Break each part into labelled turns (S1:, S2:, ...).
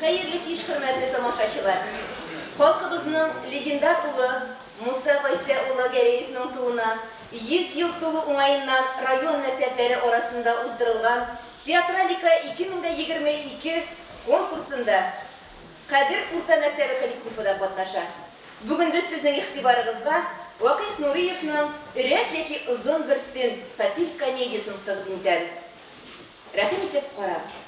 S1: Хәерле кич, хөрмәтле тамашачылар! Халкыбызның легендар улы Муса Гайсә улы Гәрәевның тууына 100 ел тулу уңаеннан район мәктәпләре арасында уздырылган Театралика 2022 конкурсында Кадер урта мәктәбе коллективы да катнаша. Бүген без сезнең игътибарыгызга Вакыйф Нуриевның Өрәк яки озын бер төн сатирик комедиясен тәкъдим итәбез. Рәхим итеп карагыз.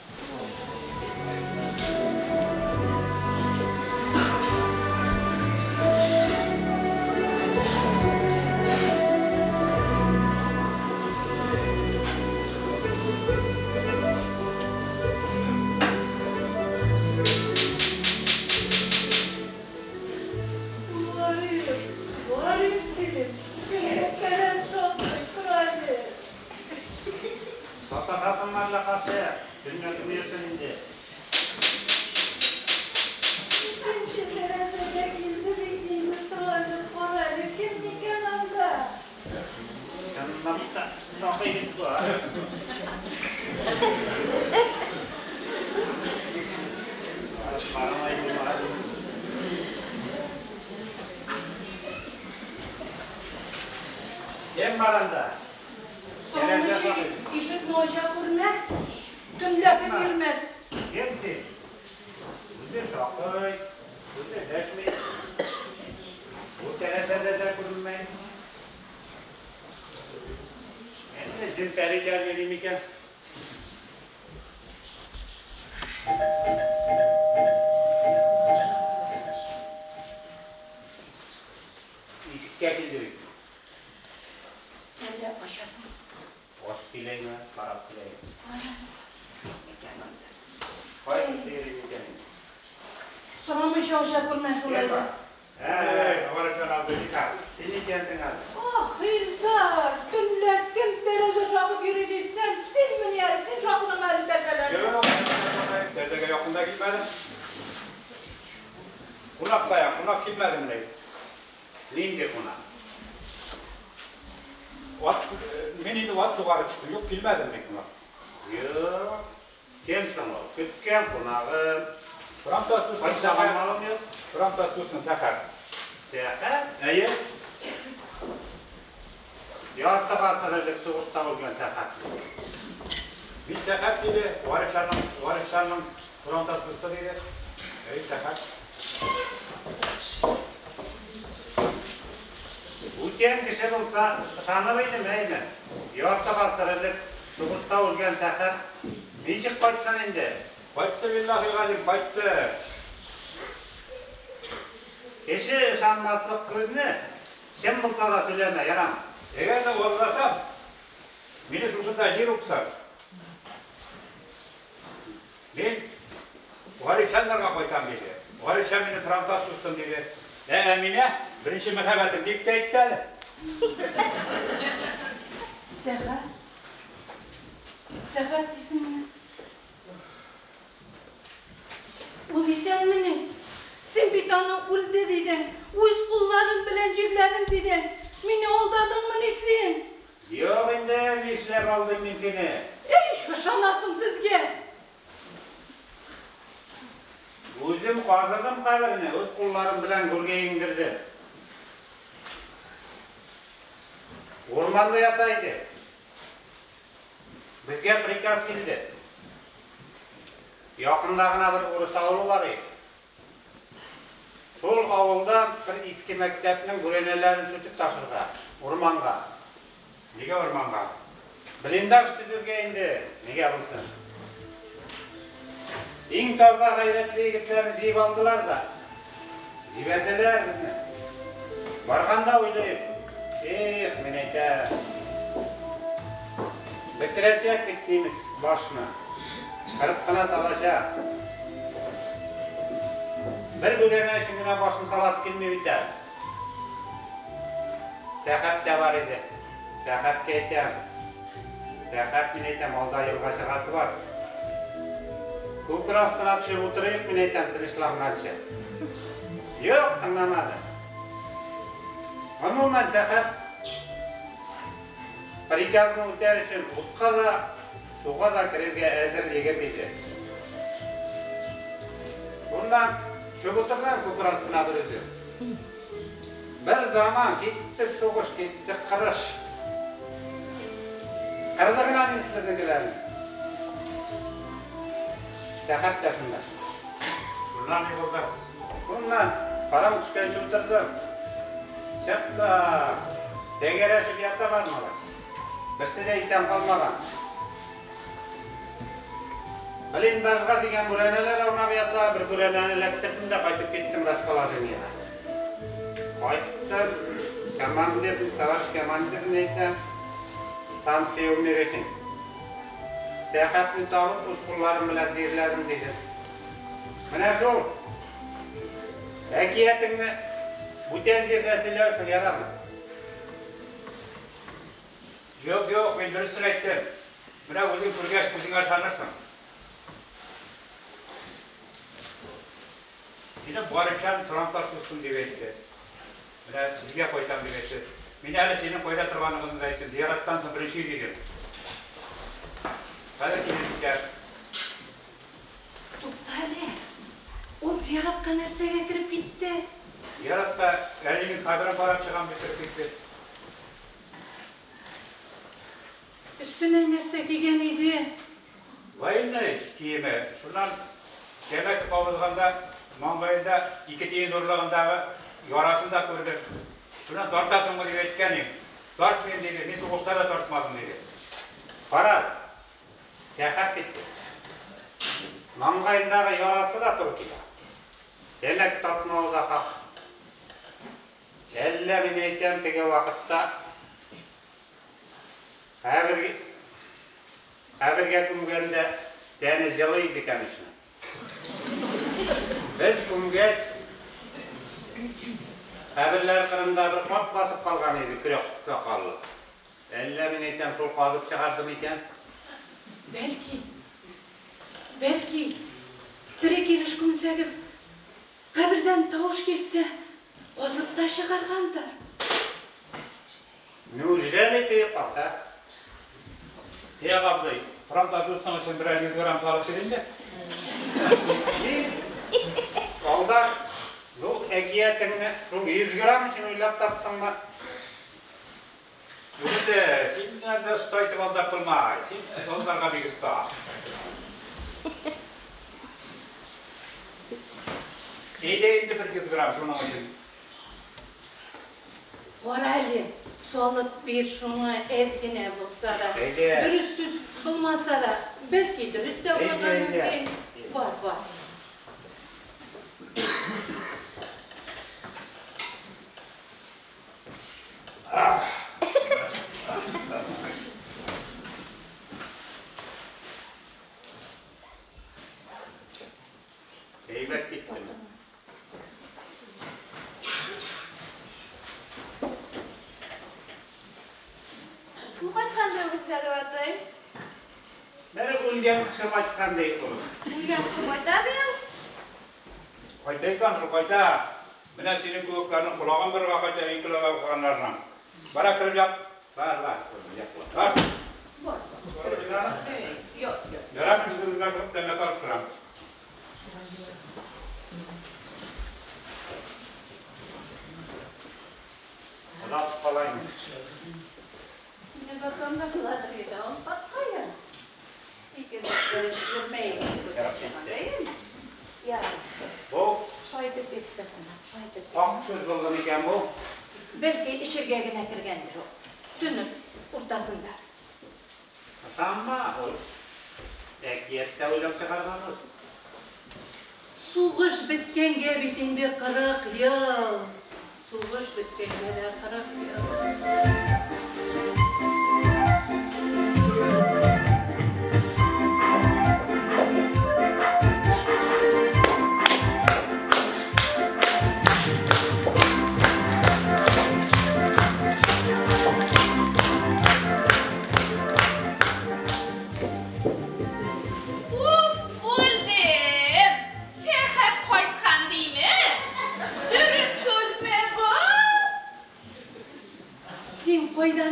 S2: Гариф, Гариф дидем, кемгә кәрәз шакый, тор әле.
S3: Саташасыңмы әллә, карчык? Төнлә кем йөрсен инде?
S2: Икенче тәрәзәгә килде бит инде, тор әле, кара әле, кем микән анда?
S3: Чынлап та шакый бит бу, а? Карамай булмас. Кем бар анда?
S2: Сорамыйча ишекне ача күрмә, төнлә кем йөрмәс.
S3: Кем син? Үзе шакый, үзе дәшми. Бу тәрәзәдә дә күренмәй. Әллә җен-пәриләр йөри микән? Ишеккә килде бит.
S2: Әллә ачасыңыз?
S3: Ачып киләйме, карап киләйме?
S2: Кара, микән анда?
S3: Кайсы йөри микән?
S2: Сорамыйча ача күрмә шулай да.
S3: Әй, Гарифҗан абзый, нихәл? Син икәнсең әле.
S2: Ах, Илдар, төнлә кем тәрәзә шакып йөри дисәм, синмени әле, син шакыдың әле тәрәзәләрне.
S4: Юк, тәрәзәгә якын да килмәдем. Кунак кая, кунак килмәдемени?
S3: Нинди кунак?
S4: Ат, мин инде ат тугарып төштем. Юк, килмәдемени кунак?
S3: Юк. Кем соң ул? Көткән кунагым.
S4: Фронтта дустың
S3: Кайчаган
S4: Сәхәп.
S3: малым юк.
S4: Фронтта дустың Сәхәп.
S3: Сәхәп?
S4: Әйе.
S3: Ярты гасыр элек сугышта үлгән Сәхәп.
S4: Мин Сәхәп диде, Гарифҗанның, Гарифҗанның фронтта дусты диде. Әйе, Сәхәп.
S3: Бүтән кеше булса, ышаныр идем, әйме. Ярты гасыр элек сугышта үлгән Сәхәп ничек кайтсын инде?
S4: Кайтты, биллаһи галим, кайтты.
S3: Кеше ышанмаслык сүзне чын булса да сөйләмә, ярамы?
S4: Әгәр дә алдасам, мине шушында җир упса. Мин Гарифҗаннарга кайтам диде. Гарифҗан мине фронтта дустым диде. Ә Әминә беренче мәхәббәтем дип тә әйтте әле.
S2: Сәхәп? Сәхәп дисеңме? Ул исәнмени? Син бит аны үлде дидең, үз кулларым белән җирләдем дидең. Мине алдадыңмыни син?
S3: Юк инде, нишләп алдым мин сине?
S2: Эй, ышанасың сезгә.
S3: Үзем казыдым каберне, үз кулларым белән гүргә иңдердем. Урманда ята иде. Безгә приказ килде. Якында гына бер урыс авылы бар иде. Шул авылда бер иске мәктәпнең бүрәнәләрен сүтеп ташырга, урманга.
S4: Нигә урманга?
S3: Блиндаж төзергә инде, нигә булсын. Иң таза гайрәтле егетләрне җыеп алдылар да, җибәрделәр безне. Барганда уйлыйм, эх, мин әйтәм, бетерәчәк бит немец башны, кырып кына салачак. Бер бүрәнә өчен генә башын саласы килми бит әле. Сәхәп тә бар иде. Сәхәпкә әйтәм. Сәхәп, мин әйтәм, алда юлга чыгасы бар. Күпер астына төшеп утырыйк, мин әйтәм, тынычланганчы. Юк, тыңламады. Гомумән, Сәхәп приказны үтәр өчен утка да, суга да керергә әзер егет иде. Шуннан төшеп утырдым күпер астына бер үзе. Бер заман китте сугыш, китте кырыш. Кырды гына немецләрнекеләрне. Сәхәп тә шунда.
S4: Шуннан ни булды?
S3: Шуннан караңгы төшкәнче утырдым. Чыкса, тәгәрәшеп яталар малай. Берсе дә исән калмаган. Блиндажга дигән бүрәнәләр аунап ята, бер бүрәнәне эләктердем дә кайтып киттем расположениегә. Кайттым, командир, товарищ командир әйтәм, там все умерехин. Сәхәпне табып, үз кулларым белән җирләдем, диде. Менә шул. Әкиятеңне бүтән җирдә сөйләрсең, ярамы?
S4: Юк, юк, мин дөресен әйттем. Менә үзең күргәч, күзеңә ышанырсың. Минем Гарифҗан фронтта дустым дип әйтте. Менә сезгә кайтам дип әйтте. Мин әле синең кайда торганыңны да әйттем. Зияраттан соң беренче өй дидем. Хәзер килеп җитәр.
S2: Тукта әле. Ул зияратка нәрсәгә кереп китте?
S4: Зияратта әнинең каберен карап чыгам дип кереп китте.
S2: Өстенә нәрсә кигән иде?
S4: Военный киеме. Шуннан тәмәке кабызганда маңгаенда ике тиен зурлыгындагы ярасын да күрдем. Шуннан тартасыңмы дип әйткән идем. Тартмыйм диде, мин сугышта да тартмадым диде.
S3: Кара, Сәхәп китте. Маңгаендагы ярасы да туры килә. Тәмәке тартмавы да хак. Әллә мин әйтәм теге вакытта кабер кабергә күмгәндә тәне җылы иде конечно. Без күмгәч, каберләр кырында бер карт басып калган иде, көрәк сакаллы. Әллә мин әйтәм шул казып чыгарды микән?
S2: Бәлки, бәлки, тере килеш күмсәгез, кабердән тавыш килсә, казып та чыгаргандыр.
S3: Неужели ты карт, а?
S4: Тияк абзый, фронтта дустың өчен берәр 100 грамм салып бир инде.
S3: Мин алда бу әкиятеңне шул 100 грамм өчен уйлап таптыңмы?
S4: Юк инде, синнән дә оста итеп алдап булмай. Син алдарга бик оста. Әйдә инде бер 100 грамм шуның өчен.
S2: Кара әле, салып бир шуңа әз генә булса да.
S3: Әйдә.
S2: Дөрес сүз булмаса да, бәлки дөрес тә булырга
S3: Әйдә, әйдә.
S2: мөмкин. Бар, бар.
S3: Әйбәт киттеме?
S5: Кем кайткан ди безгә дип атый?
S3: Бер үлгән кеше кайткан ди ул.
S5: Үлгән кеше кайта бит ул.
S4: Кайта икән шул, кайта. Менә синең кебекләрнең колагын борырга кайта инкыйлаб укыганнарның. Бара кереп ят. Бар, бар. Бар.
S2: Бар, бар. Эй, юк, юк.
S4: Ярар, мин үземә кереп тәмәке алып торам.
S3: Озатып калайм.
S2: Мине бакамда кыладыр иде, ул кайткан. Икебез йөрмәй.
S3: Ярап китте.
S2: Ярар.
S3: Бу
S2: Кайтып китте кунак, кайтып.
S3: хак сүз булды микән бу?
S2: Бәлки эчергә генә кергәндер ул. Төннең уртасында.
S3: Ышанма, ул әкияттә уйлап чыгарган ул.
S2: Сугыш беткәнгә бит инде 40 ел. Сугыш беткәнгә дә 40 ел.
S1: Уф, үлдем! Сәхәп кайткан дийме? Дөрес сүзме бу?
S2: Син кайдан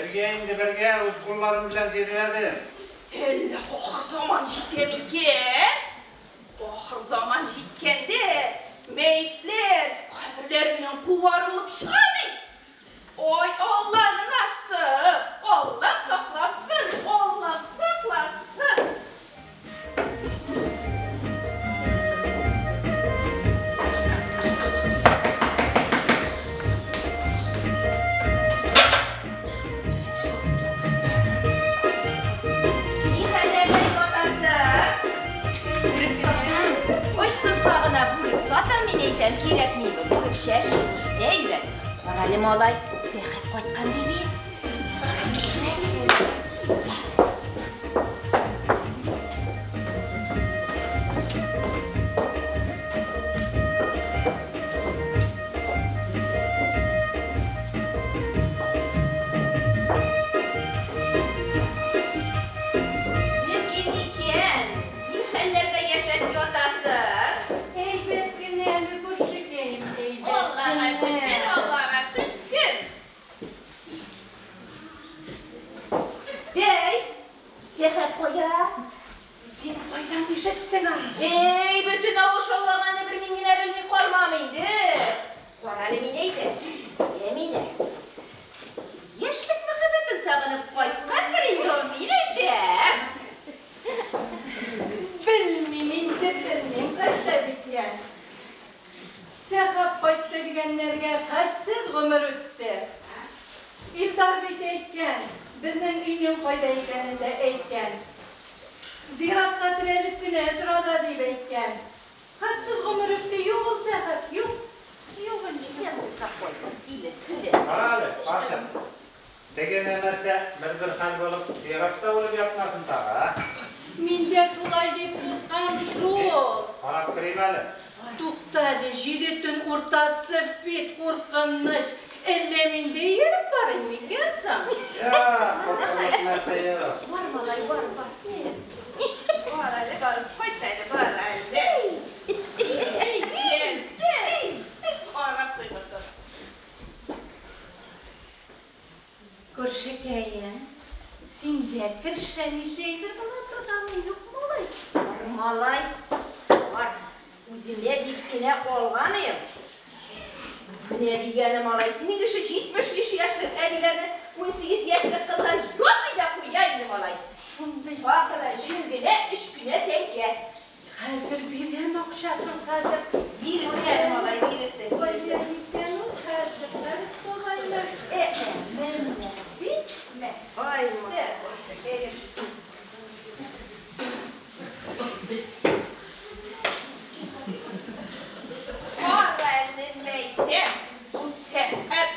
S3: Бергә инде, бергә, үз кулларым белән җирләдем.
S6: Әллә ахыр заман җитә микән? Ахыр заман җиткәндә, мәетләр каберләреннән кубарылып чыга ди. Ой, Алла гынасы, Алла сакласын, Алла сакласын.
S1: Ни хәлләрдә ятасыз? Бүрек сатам. Очсызга гына бүрек сатам, мин әйтәм, кирәкми бу бүрек чәш. Әй, өйрәт. Карале, малай, Сәхәп кайткан ди бит. Карап килмә. Мөмкин икән. Ни хәлләрдә яшәп ятасыз?
S2: Әйбәт кенә әле, күршекәем, әйбәт
S6: Аллага шөкер,
S2: кенә.
S6: Аллага шөкер.
S1: Бәй, Сәхәп кая?
S2: Син кайдан ишеттең аны?
S1: Эй, бөтен авыл шаулаганы бер мин генә белми калмам инде. Карале, мин әйтәм. Әминә. Яшьлек мәхәббәтен сагынып кайткандыр инде ул, мин әйтәм.
S2: Белмим инде, белмим, Гайшәбикә. Сәхәп кайтты дигәннәргә хәтсез гомер үтте. Илдар бит әйткән, безнең өйнең кайда икәнен дә әйткән. Зиратка терәлеп кенә тора да дип әйткән. Хәтсез гомер үтте, юк ул Сәхәп, юк. Юк инде.
S1: Исән булса кайтыр, килер, килер.
S3: Кара әле, карчык. Теге нәмәрсә бер-бер хәл булып, зиратта үлеп ятмасын тагы, а?
S2: Мин дә шулай дип куркам шул.
S3: Карап керим әле.
S2: Тукта әле, җиде төн уртасы бит куркыныч. Әллә мин дә ияреп барыйм микән соң?
S3: Я, куркыныч нәрсә юк.
S1: Бар, малай, бар, бар.
S6: Бар әле, барып кайт әле, бар әле. Карап туймасын.
S2: Күршекәем, синдә кершән ише әйбер була торганмы, юк малай?
S1: Бар, малай, бар. Үземә дип кенә алган идем. Менә дигәне, малай, синең ише 75 яшьлек әбиләрне 18 яшьлек кызлар ясый да куя инде, малай.
S2: Шундый.
S1: Хакына җөн генә, өч кенә тәңкә.
S2: Хәзер бирәм акчасын, хәзер.
S1: Бирерсең әле, малай, бирерсең.
S2: Кайда микән ул хәзер? Хәзер тугайлар.
S1: Ә,
S2: Менә бит, мә.
S1: Ай, малай.
S6: Кара әле, мәйтәм, бу Сәхәп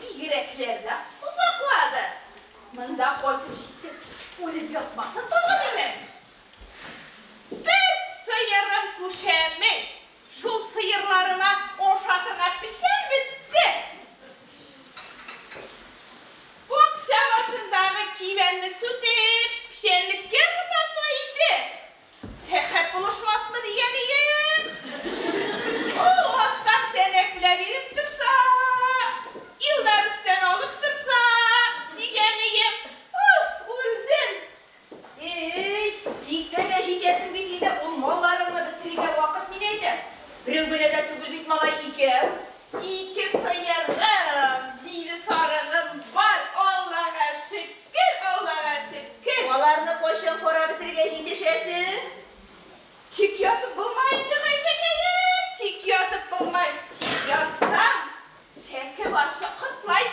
S6: бигрәкләр дә озаклады. Монда кайтып җитеп, үлеп ятмасын тагын име? Бер сыерым күшәми. Шул сыерларыма ашатырга печән бетте. Бакча башындагы кибәнне сүтеп, печәнлеккә тотасы иде. Сәхәп булышмасмы дигән идем. Ул астан сәнәк белән биреп торса, Илдар өстән алып торса дигән идем. Уф, үлдем.
S1: Эй, 80-гә җитәсең бит инде, ул малларыңны бетерергә вакыт, мин әйтәм. Берәү генә дә түгел бит, малай, икәү.
S6: Ике сыерым, җиде сарыгым бар, Аллага шөкер, Аллага шөкер.
S1: Аларны кайчан карап бетерергә җитешәсең?
S6: Тик ятып булмый инде, Гайшәкәем, тик ятып булмый. Тик ятсаң, сәке башы котлай.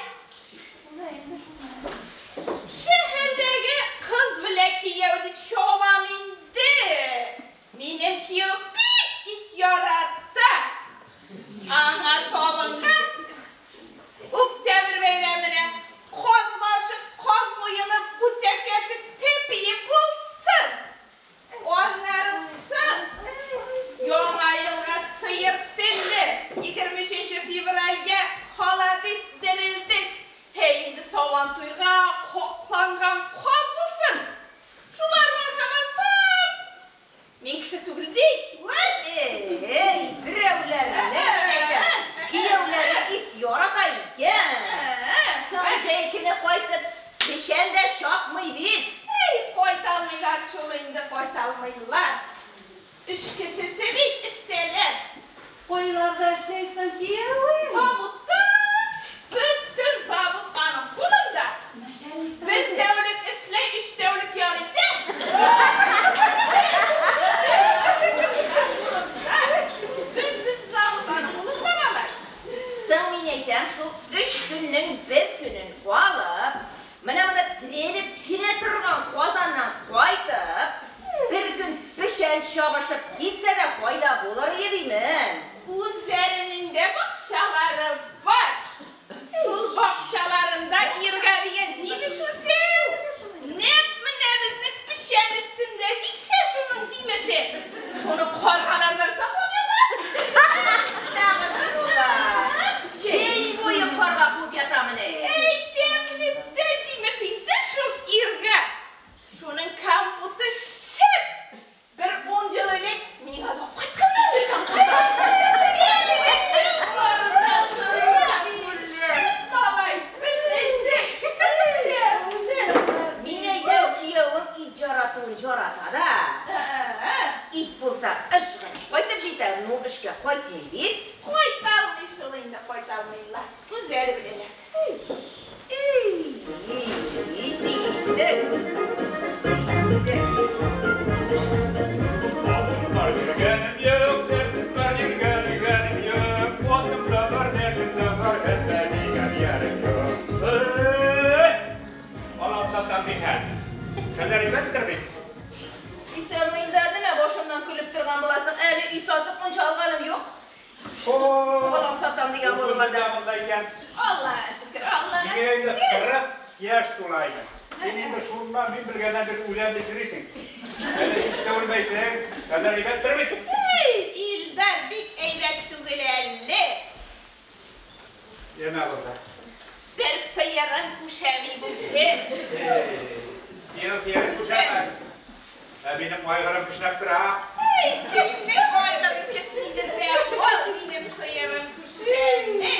S6: Шәһәрдәге кыз белән кияү дип чабам инде. Минем кияү бик ит ярата. Аңа табынга Октябрь бәйрәменә каз башы, каз муены, бүтәкәсе тәпие булсын. Аннарысын Яңа елга сыер телле, 23 февральгә халадис дерелдек. Һәй, инде сабан туйга кокланган каз булсын. Шуларны ашамасам, мин кеше түгел ди.
S1: Эй, берәүләрне әйтәм. Кияүләре ит ярата икән. Соң җәй көне кайтып, тапмый бит.
S6: Әй, кайта алмыйлар шул инде, кайта алмыйлар. Өч кешесе бит эштәләр.
S2: Кайларда эшләйсең, киявем?
S6: Заводта, бөтен завод аның кулында. Бер тәүлек эшләй, өч тәүлек ял итә. Бөтен завод аның кулында, малай.
S1: Соң мин әйтәм, шул өч көннең бер көнен алып, менә моны терелеп килә торган Казаннан кайтып, бер көн печән чабышып китсә дә файда булыр иде димен.
S6: Үзләренең дә бакчалары бар. Шул бакчаларында иргә дигән җимеш үсә. Нәкъ менә безнең печән өстендә җитешә шуның җимеше. Шуны каргалардан саклап ята.
S1: Әстәгъфирулла. Җәй буе карга куып ята менә.
S6: Әй, тәмле дә җимеш инде шул иргә. Шуның компоты шәп. Бер 10 ел элек миңа да кайтканнар бер компот. Әле дә тешләрендә тора. Шәп малай, белмисең.
S1: Мин әйтәм, киявең ит яратуын ярата да. Ит булса, эшкә кайтып җитә, ну эшкә кайтмый бит.
S6: Кайта алмый шул инде, кайта алмыйлар. Үзләре беләләр.
S1: Эй, сөйлисең. Сөйлисең.
S4: Атым бар, йөргәнем юк, дәртем бар, йөргән, йөргәнем юк. Атым да бар, дәртем дә бар, хәтта җигән ярым юк. Эй! Алам сатам микән? Хәлләр әйбәттер бит.
S1: Исәнме инде, менә башымнан көлеп торган буласың. Әле өй сатып мунча алганым юк. Алам сатам дигән булып
S4: да. Монда икән.
S6: Аллаһ шөкер, Аллаһ.
S4: Миңа инде 40 яшь тула инде. Син инде шуннан мин белгәннән бер үләм дип йөрисең. Әле һич тә үлмәйсең. Хәлләр әйбәттер бит.
S6: Эй, Илдар бик әйбәт түгел әле.
S4: Яна булды.
S6: Бер сыерын күшәми бүген.
S4: Синең сыерың күшәмәс. Ә минем айгырым кешнәп тора.
S6: Эй, синең айгырың кешнидер дә, ул минем сыерым күшәми.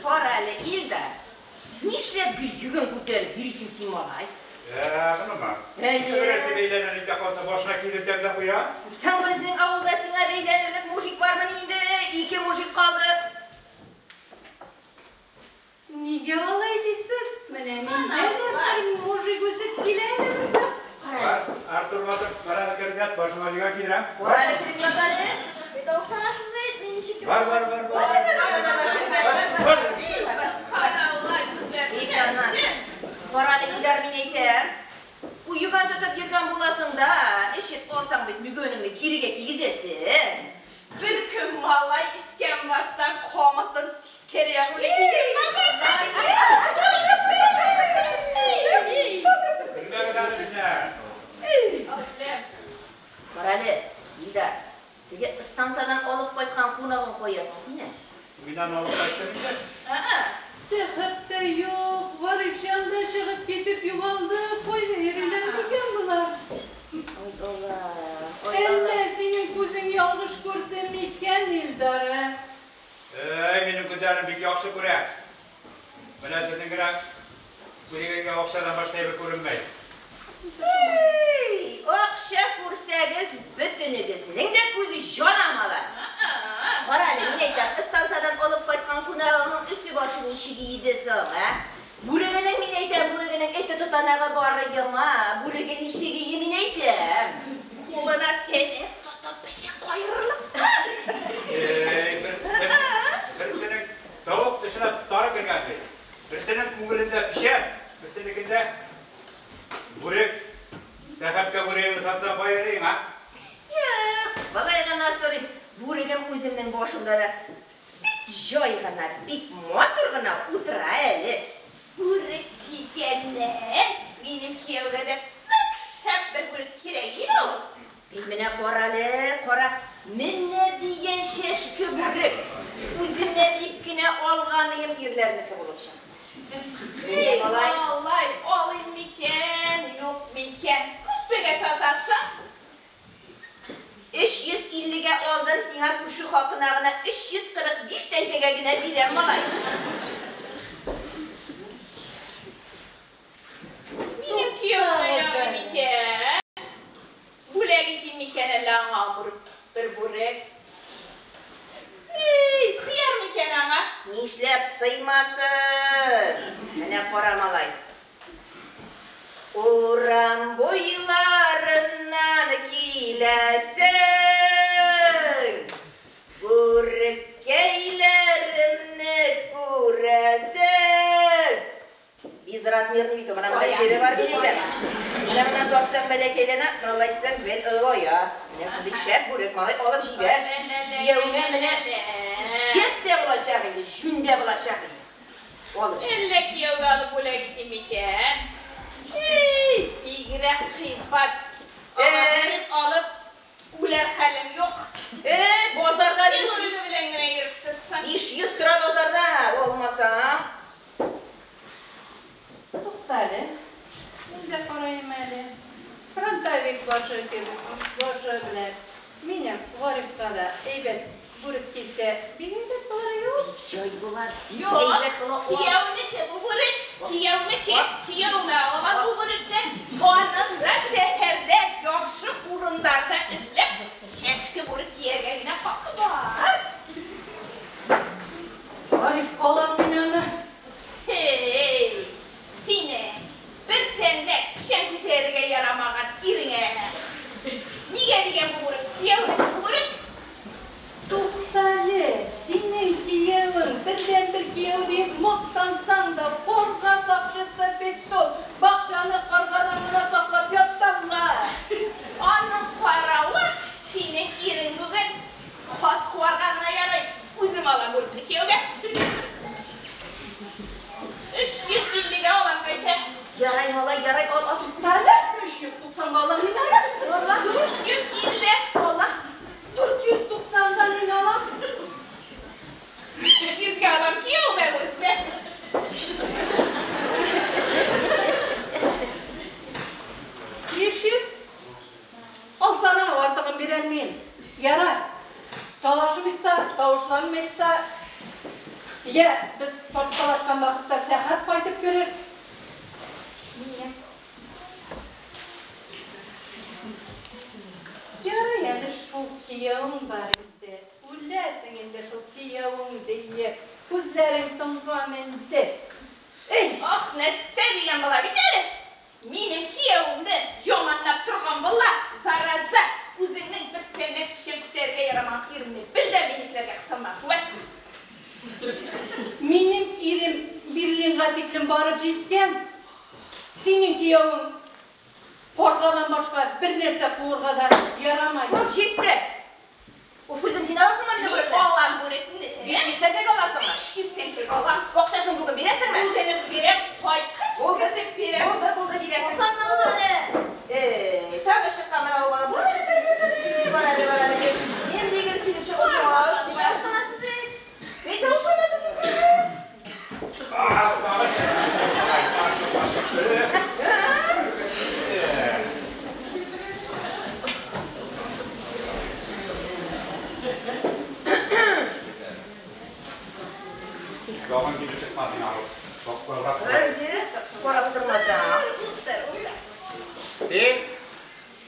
S1: Кара әле, Илдар. Нишләп гел йөген күтәреп йөрисең син, малай?
S4: Гынымы?
S1: Әйе.
S4: Берәрсе бәйләнер итә калса, башына кидертәм дә куя.
S1: Соң безнең авылда сиңа бәйләнерлек мужик бармыни инде? Ике мужик калды.
S2: Нигә алай дисез? Менә миндә дә бер мужик үсеп килә әле монда.
S4: Бар, Артур батыр, бар әле кереп ят, башыңа йөгән кидерәм.
S1: Кара әле, кереп ят әле.
S5: Бит тавышланасыз бит, мин ничек
S4: Бар, бар, бар, бар.
S1: Бар, бар, бар, бар, бар, бар.
S6: Субханалла, күзләр тимәсен.
S1: Кара әле, Илдар, мин әйтәм. Ул йөгән тотып йөргән буласың да, эчеп алсаң бит мөгөнеңне кирегә кигезәсең.
S6: Бер көн малай эчкән баштан камытын тискәре ягы белән кидермәде.
S4: Көнгә генә сине.
S1: Кара әле, Илдар, теге станцадан алып кайткан кунагың каясың синең?
S4: Миннән алып кайтты инде.
S1: Ә-ә.
S2: Сәхәп тә юк, Варифҗан да чыгып китеп югалды. Кайда йөриләр микән болар?
S1: Ой, Алла, ой,
S2: Әллә
S1: Алла.
S2: синең күзең ялгыш күрде микән, Илдар, ә?
S4: Әй, минем күзләрем бик яхшы күрә. Менә сезнең генә күзегезгә акчадан башка әйбер күренмәй.
S1: Эй, акча күрсәгез, бөтенегезнең дә күзе җана, малай. Кара әле, мин әйтәм, станцадан алып кайткан кунагыңның өсе башы ничек иде соң, ә? Бүрегенең, мин әйтәм, бүрегенең эте тотанагы бары яңа, бүреге ничек иде, мин әйтәм.
S6: Кулына сәнәк тотып печән каерырлык.
S4: Эй, берсенең тавык тешенә тары кергән ди. Берсенең күңелендә печән, берсенекендә бүрек. Сәхәпкә бүрегеңне сатсаң баерыйм, а?
S1: Юк, болай гына сорыйм. Бүрегем үземнең башымда да бик җай гына, бик матур гына утыра әле.
S6: Бүрек дигәннән, минем кияүгә дә бик шәп бер бүрек кирәк иде ул.
S1: Бик менә кара әле, кара. Менә дигән чәшке бүрек. Үзенә дип кенә алганыем ирләрнеке булып чыкты.
S6: Эй,
S1: Малай.
S6: малай, алыйм микән, юк микән? Күпмегә сатасың?
S1: 350-гә алдым, сиңа күрше хакына гына 345 тәңкәгә генә бирәм, малай. кара, малай. Урам буйларыннан киләсең, бүреккәйләремне күрәсең. Безразмерный бит ул, менә монда җебе бар мин әйтәм. Менә моннан тартсаң бәләкәйләнә, борылып әйтсәң, бел олая. Менә шундый шәп бүрек, малай, алып җибәр. Кияүеңә менә шәп тә булачак инде, җүн дә булачак инде. Алып җибәр.
S6: Әллә кияүгә алып бүләк итим микән? Эй, бигрәк кыйбат. Аңа бүрек алып үләр хәлем юк.
S1: Э, базарда
S6: Син
S1: 500
S6: үзе белән генә йөреп торсаң.
S1: 500 тора базарда, алмасаң.
S2: Туктале, мин дә карыйм әле. Фронтовик башы кебек, башы белән. Минем Гарифка да әйбәт бүрек кисә, бик әйбәт булыр юк.
S1: Бик җай була, бик
S6: Юк,
S1: әйбәт була.
S6: кияүнеке бу бүрек, кияүнеке, кияүмә алам бу бүрекне. Аның да шәһәрдә яхшы урыннарда эшләп, чәшке бүрек кияргә генә хакы бар.
S2: Гарифка алам мин аны.
S6: Һей, сине бер сәндәк печән күтәрергә ярамаган иреңә. Нигә дигән бу бүрек, кияүнеке бу бүрек?
S2: Туктале, синең киявең, бердәнбер кияү дип мактансаң да, карга сакчысы бит ул. Бакчаны каргадан гына саклап яталар.
S6: Аның каравы, синең ирең бүген каз куарга гына ярый. Үзем алам бүрекне кияүгә. 350-гә алам, Гайшә.
S1: Ярай, малай, ярай, ал, ал.
S2: Туктале, 390-га алам мин аны.
S6: 450.
S1: Алла.
S2: 490-дан мин алам.
S6: 500-гә алам кияүгә бүрекне.
S2: 500. Алсана, артыгын бирәлмим. Ярар. Талашмыйк та, тавышланмыйк та. Я, без тарткалашкан вакытта Сәхәп кайтып керер.
S1: Нигә?
S2: Ярый әле шул киявең бар инде. Үләсең инде шул киявең диеп. Күзләрең тонган инде.
S1: Эй,
S6: Ах, нәрсә дигән була бит әле. Минем кияүемне яманлап торган була, зараза. Үзеңнең бер сәнәк печән күтәрергә ярамаган иреңне бел дә минекеләргә кысылма. Куәт.
S2: Минем ирем Берлинга тиклем барып җиткән. Синең киявең каргадан башка бер нәрсә куырга да ярамай.
S1: Уф, җитте. Уф, үлдем, син аласыңмы мине
S6: Мин
S1: бүрекне?
S6: алам бүрекне.
S1: 500 тәңкәгә аласыңмы?
S6: 500 тәңкәгә алам.
S1: Акчасын бүген бирәсеңме?
S6: Бүген үк бирәм, кайткач
S1: Булды.
S6: кертеп бирәм.
S1: Булды, булды, бирәсең.
S5: Сокланмагыз әле.
S1: Эй, тагы чыккан менә ул бала. Бар әле, бар әле, бар әле, бар әле. Нинди гел килеп чыгасың?
S5: Тавышланасыз бит.
S1: Бит тавышланасыз инде.
S4: Тагын килеп чыкмасын алып. Баккалрак.
S1: Әйе, карап тормасаң.
S6: Утыр, утыр.
S3: Син,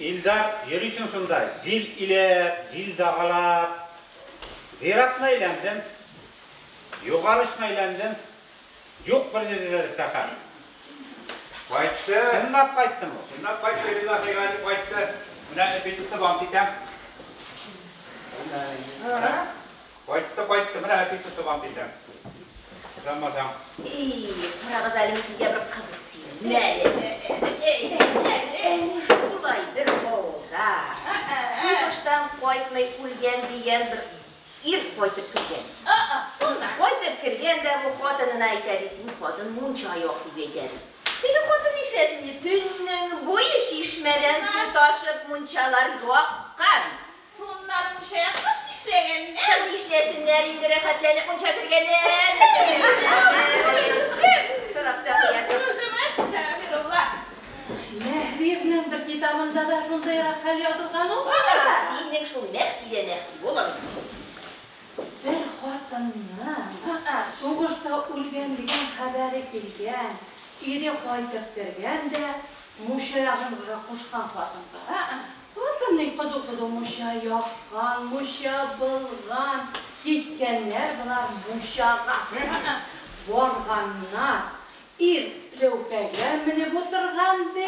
S3: Илдар, йөрисең шунда, җил иләп, җил дагалап. Зиратны әйләндем, югарышны әйләндем. Юк бер җирдә дә Сәхәп.
S4: Кайтты.
S3: Чынлап кайттым ул.
S4: Чынлап кайтты, Риза Хәйгали кайтты. Менә эпи тотып ант итәм. Кайтты, кайтты, менә эпи тотып ант итәм. Ышанмасаң.
S1: Эй, карагыз әле, мин сезгә бер кызык сөйлим. Әле. Әни шулай бер авылда сугыштан кайтмый үлгән дигән бер ир кайтып кергән.
S6: Шуннан.
S1: Кайтып кергән дә бу хатынына әйтә, ди, син хатын мунча як дип әйтә, ди. Теге хатын нишләсен инде, төннең буе чишмәдән су ташып мунчалар яккан.
S6: Шуннан мунча яккач нишләгәннәр?
S1: Соң нишләсеннәр инде, рәхәтләнеп мунча кергәннәр. Сорап та куясың.
S6: Әстәгъфирулла.
S2: Мәһдиевнең бер китабында да шундыйрак хәл язылган ул.
S1: Синең шул Мәһди дә Мәһди булыр.
S2: Бер хатынның сугышта үлгән дигән хәбәре килгән. Ире кайтып кергән дә мунча ягынга кушкан хатынга. Хатынның кызу-кызу мунча яккан, мунча булган. Киткәннәр болар мунчага. Барганнар. Ир ләүкәгә менеп утырган ди.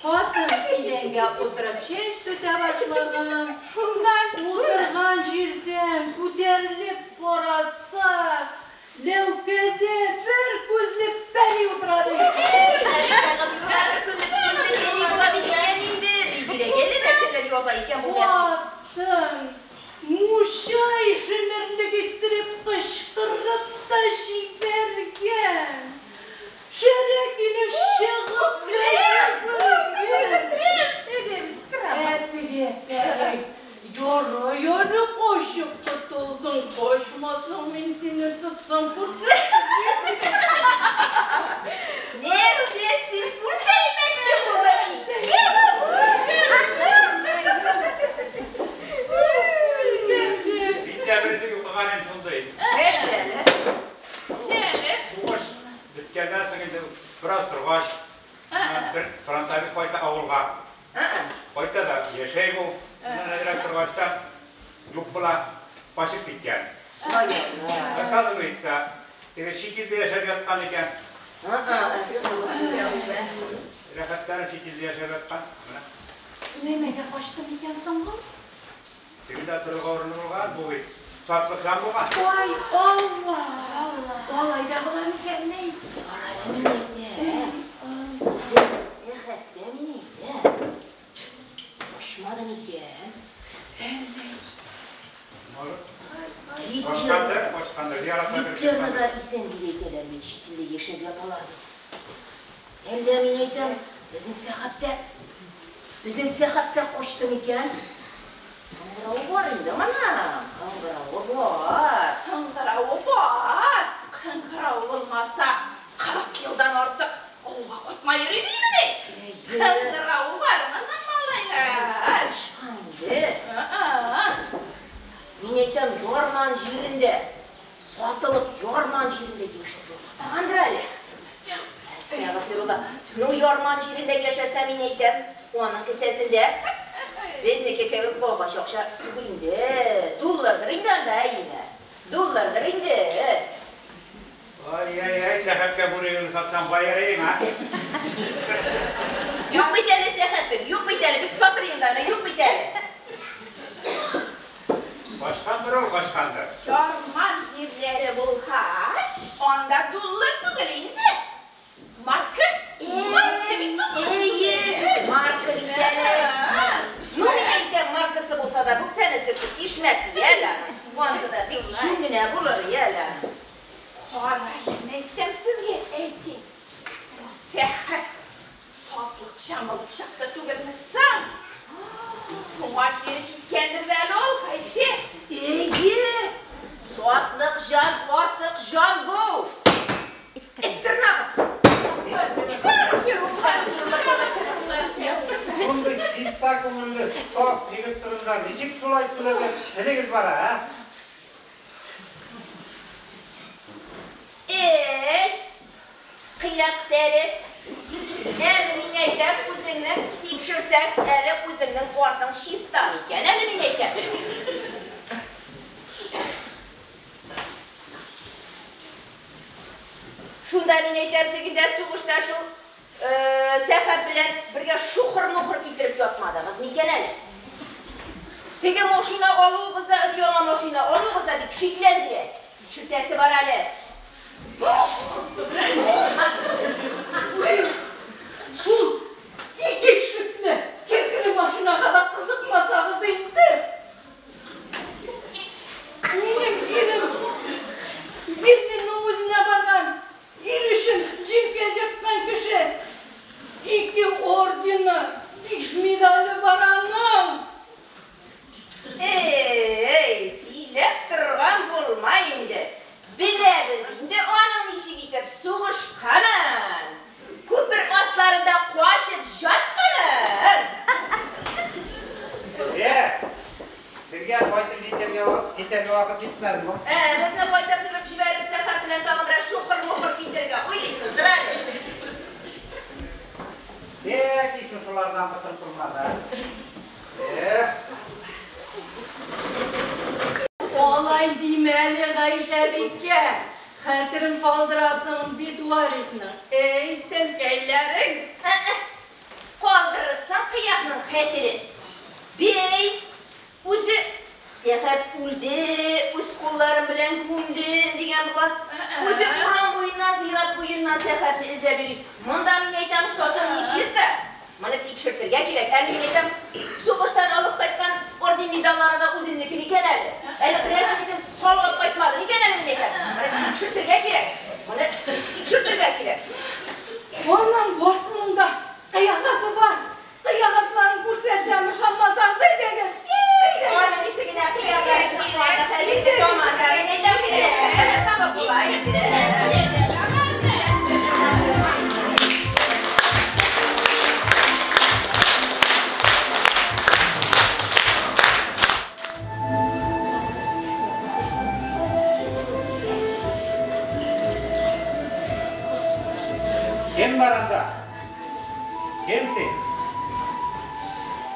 S2: Хатын идәнгә утырып чәч сүтә башлаган.
S6: Шуннан
S2: Утырган җирдән күтәрелеп караса, ләүкәдә бер күзле пәри утыра ди. Хатын мунча ишенерлек иттереп кычкырып та җибәргән. Шәрә килеш чыгып та йөгергән. Ә теге пәри: "Ярый әле качып котылдың, качмасаң, мин сине тотсам күрсәтер идем".
S1: Нәрсә син күрсәтмәкче булдың?
S4: Мин дә беренче укыган идем шундый. Сугыш беткәннән соң инде бераз торгач, бер фронтовик кайта авылга. Кайта да яшәй бу. Шуннан әзрәк торгачтан юк була, качып киткән. Оказывается, теге чит илдә яшәп яткан икән. Рәхәтләнеп чит илдә яшәп яткан. Менә.
S2: Нәмәгә качты микән соң ул?
S4: Тегендә торырга урыны булган, бу бит сатлыкҗан булган.
S2: Ай, Алла! Алай да була микән ни?
S1: Карале, мин әйтәм. Безнең Сәхәптә, мин әйтәм. Качмады микән?
S4: Может, качкандыр, качкандыр, зиратка кереп
S1: Гитлерны
S4: чыккандыр.
S1: да исән дип әйтәләр бит, чит илдә яшәп яталар дип. Әллә, мин әйтәм, безнең Сәхәптә качты микән? Кыңгыравы бар инде моның, кыңгыравы бар.
S6: Кыңгыравы бар. Кыңгыравы булмаса, 40 елдан артык авылга кайтмай йөри димени? Кыңгыравы бар моның, малайлар.
S1: Качкан инде. Мин әйтәм, ярман җирендә, сатылып ярман җирендә яшәп ятагандыр әле. Әстәгъфирулла. Ну, ярман җирендә яшәсә, мин әйтәм, аның кесәсендә безнеке кебек агач акча түгел инде. Доллардыр инде анда, әйеме? Доллардыр инде.
S4: Ай-яй-яй, Сәхәпкә бүрегеңне сатсаң баер идең, а?
S1: Юк бит әле, Сәхәпем, юк бит әле, бик сатыр инде аны, юк бит әле.
S4: Качкандыр ул, качкандыр.
S6: Ярман җирләре булгач, анда доллар түгел инде. Марка. Марка бит ул.
S1: Әйе, марка бит әле. Ну, мин әйтәм, маркасы булса да, бүксәне төртеп тишмәс әле. Ансы да бик җүн генә булыр әле.
S6: Карале, әйтәм сезгә, әйтим. Бу Сәхәп сатлыкҗан булып чыкты түгелме соң? Шуңа кире киткәндер дә әле ул, Гайшә.
S1: Әйе, сатлыкҗан, артык җан бу. Эт тырнагы.
S3: Шундый чиста күңелле, саф егет турында ничек шулай түләгән телегез бар, а?
S1: Эй, кыяк тәре. Әле мин әйтәм, үзеңнең тикшерсәң, әле үзеңнең артың чиста микән? Әле мин әйтәм. Шунда мин әйтәм, тегендә сугышта шул Сәхәп белән бергә шухыр-мухыр китереп ятмадыгыз микән әле? Теге машина алуыгыз да, өр-яңа машина алуыгыз да бик шикләндерә. Тикшертәсе бар әле.
S2: Шул ике ишекле кергеле машинага да кызыкмасагыз инде. Минем ирем Берлинның үзенә барган, ил өчен җилкә җырткан кеше. 2 ордены, 5 медале бар аның.
S1: Эй, сөйләп торган булма инде. Беләбез инде аның ничек итеп сугышканын. Күпер асларында качып жатканын.
S3: Сезгә кайтып җитәргә вакыт җитмәдеме?
S1: Безне кайтып тотып җибәреп, Сәхәп белән тагын бераз шухыр-мухыр китерергә уйлыйсыздыр әле.
S3: Бәлки шушылардан котылып булмас, а?
S2: Алай димә әле, Гайшәбикә. Хәтерен калдырасың бит Валикның. Әй, тәнкәйләрең!
S1: Калдырырсың кыякның хәтерен. Бей, үзе Сәхәп үлде, үз кулларым белән күмдем дигән була. Үзе урам буеннан, зират буеннан Сәхәпне эзләп йөри. Монда мин әйтәм, что-то нечисто. Моны тикшертергә кирәк. Әле мин әйтәм, сугыштан алып кайткан орден медальлары да үзенеке микән әле? Әле берәрсенекен салып кайтмады микән әле мин әйтәм. Моны тикшертергә кирәк. Моны тикшертергә кирәк.
S2: Аның барсының да кыягасы бар. Кыягасларын күрсәтәм, ышанмасагыз, әйдәгез. Әйдәгез.
S1: Аның ишегенә кыягасы хәзерге заманда. Мин әйтәм, табып була.
S3: Кем бар анда? Кем син?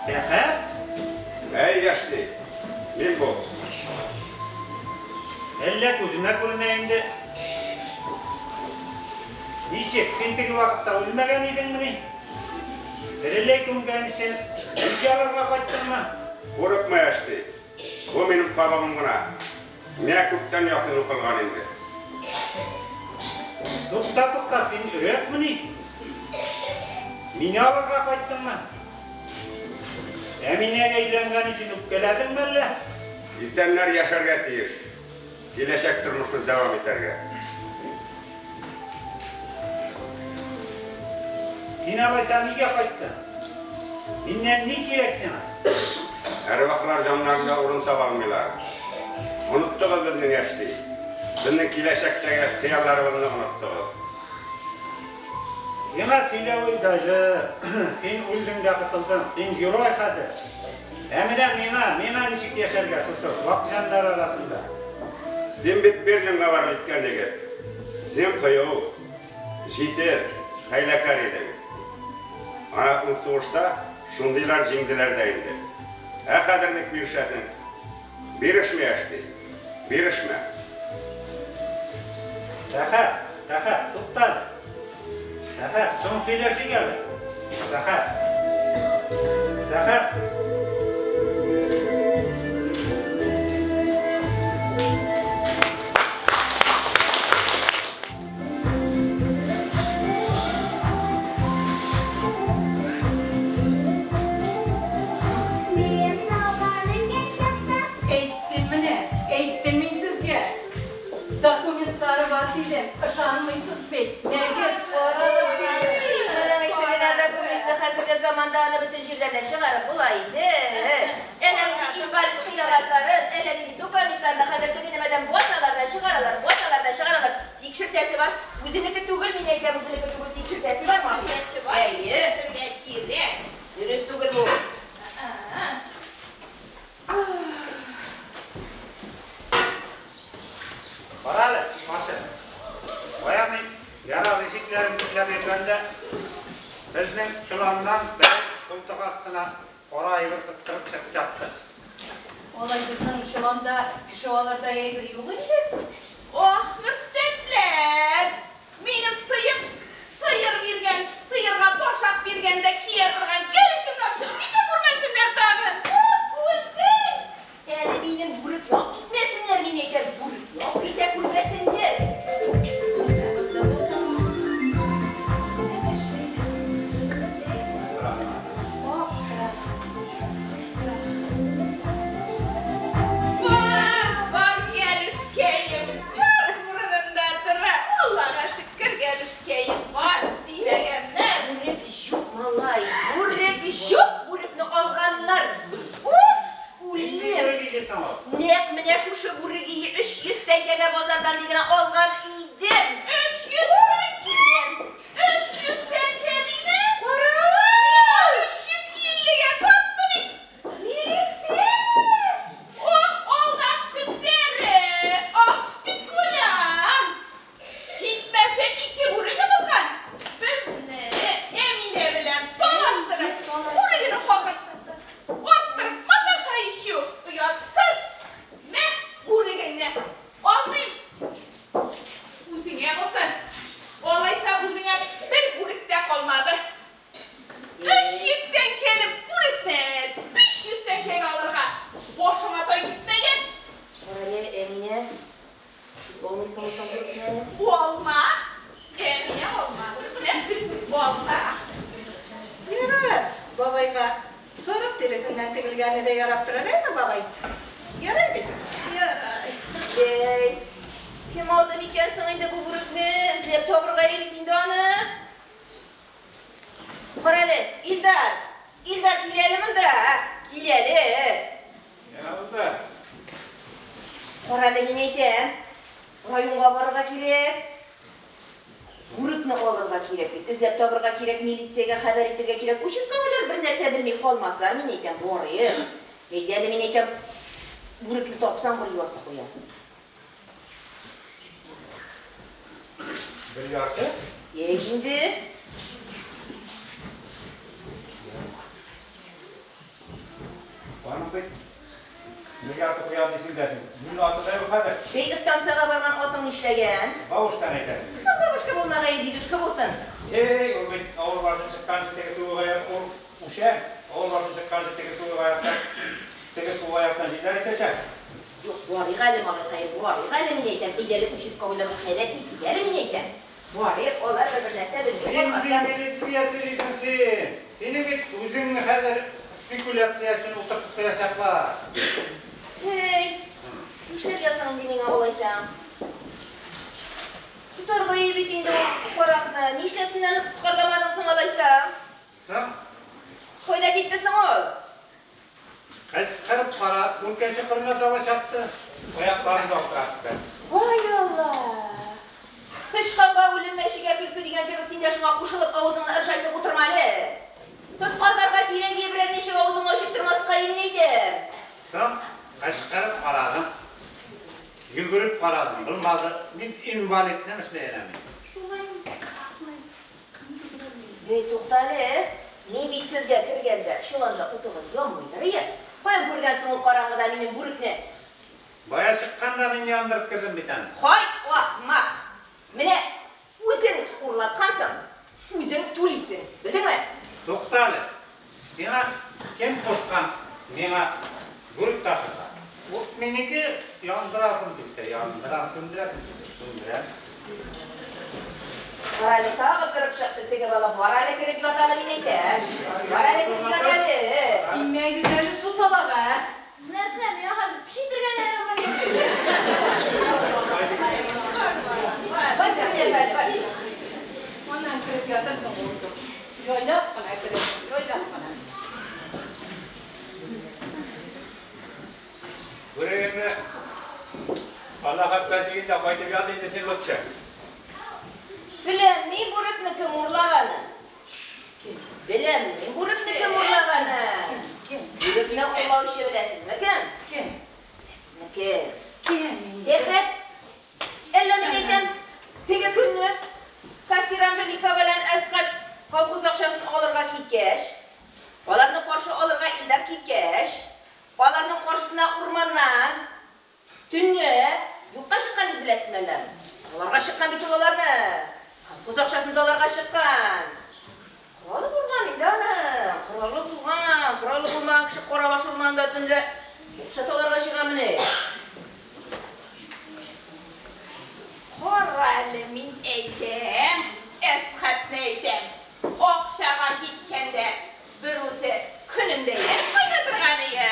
S3: Сәхәп?
S7: Әй, яшьли, мин бу.
S3: Әллә күземә күренә инде. Ничек, син теге вакытта үлмәгән идеңмени? Тереләй күмгән өчен үч алырга кайттыңмы?
S7: Курыкма, яшьли. Бу минем кабыгым гына. Миңа күптән ясин укылган инде.
S3: Тукта, тукта, син өрәкмени? Мине алырга кайттыңмы? Әминәгә өйләнгән өчен үпкәләдеңме әллә?
S7: Исәннәр яшәргә тиеш. Киләчәк тормышны дәвам итәргә.
S3: Син алайса нигә кайттың? Миннән ни кирәк сиңа?
S7: Әрвахлар җаннарында урын таба алмыйлар. Оныттыгыз безнең яшьли. Безнең киләчәктәге хыялларыбызны оныттыгыз.
S3: Сиңа сөйләве җайлы. Син үлдең дә котылдың. Син герой хәзер. Ә менә миңа, миңа ничек яшәргә шушы вак җаннар арасында?
S7: Син бит Берлинга барып җиткән егет. Син кыю, җитез, хәйләкәр идең. Ана ул сугышта шундыйлар җиңделәр дә инде. Ә хәзер ник бирешәсең? Бирешмә, яшьли. Бирешмә.
S3: Сәхәп, Сәхәп, тукта әле. Сәхәп, соң сөйләшик әле. Сәхәп. Сәхәп.
S5: Минем талганым яшь чакта.
S2: Әйттем менә, әйттем мин сезгә. Документлары бар дидем, ышанмыйсыз бит. Нәгез, карагыз дидем.
S1: Моның ишегенә документлы хәзерге заманда аны бөтен җирдән дә чыгарып була инде. Әллә нинди инвалид кыягазларын, әллә нинди документларны хәзер теге нәмәдән басалар да чыгаралар, басалар да чыгаралар. Тикшертәсе бар. Үзенеке түгел, мин әйтәм, үзенеке түгел, тикшертәсе бар.
S6: Тикшертәсе бар.
S1: Әйе.
S6: Безгә кирәк.
S1: Дөрес түгел бу.
S3: Кара әле, Маша. Бая мин гараж ишекләрен бикләп йөргәндә, безнең чоланнан бер култык астына кара әйбер кыстырып чыгып чапты.
S2: Алай безнең чоланда кеше алырдай әйбер юк инде.
S6: Ах, мөртәтләр! Минем сыек сыер биргән, сыерга башак биргәндә кия торган кәләшемне чыгып китә күрмәсеннәр тагын. Уф, үлдем!
S1: Әле минем бүрек яп китмәсеннәр, мин әйтәм, бүрек яп китә күрмәсеннәр.
S6: Бар, бар, кәләшкәем, бар урынында. Валла.
S2: Ярар, бабайга сарык тиресеннән тегелгәне дә ярап торыр, әйме, бабай? Ярар бит? Ярай.
S1: Эй, кем алды микән соң инде бу бүрекне? Эзләп табырга бит инде аны. Кара әле, Илдар! Илдар, кил әле монда! Кил әле!
S4: Нә булды?
S1: Кара әле, мин әйтәм. Районга барырга кирәк. Бүрекне алырга кирәк бит. Эзләп табырга кирәк, милициягә хәбәр итәргә кирәк. Участковыйлар бер нәрсә белми калмаслар, мин әйтәм, барыйк. Әйдә әле, мин әйтәм, бүрекне тапсаң, бер ярты куям.
S4: Бер ярты?
S1: Әй инде.
S4: Аның бит бер ярты куям дисең дә син. Мин аты да юк хәзер.
S1: Бей станцияга барган атың нишләгән?
S4: Бабушканы әйтәсең.
S1: Соң бабушка булмагай, дедушка булсын.
S4: Эй, ул бит авыл башын чыкканчы теге суык аяк, ул үшән. Авыл башын чыкканчы теге суык аяктан, теге суык аяктан җилләр исәчәк.
S1: Юк, барыйк әле, малайкай, барыйк әле, мин әйтәм. Әйдә әле участковыйларга хәбәр итик әле, мин әйтәм. Барыйк, алар бер нәрсә белми
S3: Нинди
S1: калмаслар.
S3: милиция сөйлисең син? Синең бит үзеңне хәзер спекуляция өчен утыртып куячаклар.
S1: Эй, нишләп ясың инде миңа алайса? Тотарга бит инде ул каракны. Нишләп син аны тоткарламадың соң алайса?
S3: Соң,
S1: Кайда китте соң ул?
S3: кычкырып кара, үлкә чокырына таба чапты.
S4: Аякларын да аптыратты.
S1: Ай Алла! Тычканга үлем, мәчегә көлке дигән кебек син дә шуңа кушылып авызыңны ыржайтып утырма әле. Тоткарларга кирәк берәр ничек авызыңны ачып тормаска мин әйтәм.
S3: Соң, кычкырып карадым. Йөгереп карадым, булмады. Мин инвалидны эшләй
S1: Эй, тукта әле. Мин бит сезгә кергәндә чоланда утыгыз янмыйдыр, ие. Каян күргәнсең ул караңгыда минем бүрекне?
S3: Бая чыкканда мин яндырып кердем бит аны.
S1: Хай, ахмак! Менә үзең урлаткансың, үзең түлисең, белдеңме?
S3: Тукта әле. Сиңа кем кушкан миңа бүрек ташырга? Ут минеке, яндырасың килсә, яндырам, сүндерәсең килсә, сүндерәм.
S1: Бар әле тагы кереп чыкты теге бала, бар әле кереп ят әле, мин әйтәм. Бар әле кереп ят әле.
S2: Тимәгез әле шул балага.
S5: Сез нәрсә, миңа хәзер пешитергә дә ярамай.
S1: Бар, кереп ят әле, бар.
S2: Аннан кереп ятырсың ул. Җайлап кына кереп, җайлап кына.
S4: Бүрегеңне Аллаһ әкбәр дигәндә кайтып ят инде син лутчы.
S1: Беләм, мин бүрекне кем урлаганын. Беләм, мин бүрекне кем урлаганын.
S2: Кем?
S1: Бүрекне урлаучы беләсезме кем?
S2: Кем?
S1: Беләсезме кем?
S2: Кем?
S1: Сәхәп. Әллә мин әйтәм, теге көнне кассир Анжелика белән Әсхәт колхоз акчасын алырга киткәч, аларны каршы алырга Илдар киткәч, аларның каршысына урманнан төнлә юкка чыккан дип беләсезме әллә? Аларга чыккан бит ул аларны. Колхоз акчасын да аларга чыккан. Коралы булган инде аны. Коралы булган, коралы булмаган кеше Карабаш урманында төнлә акча таларга чыга мени.
S6: Кара әле, мин әйтәм, Әсхәтне әйтәм. Акчага киткәндә бер үзе көнендә әйләнеп кайта торган ие.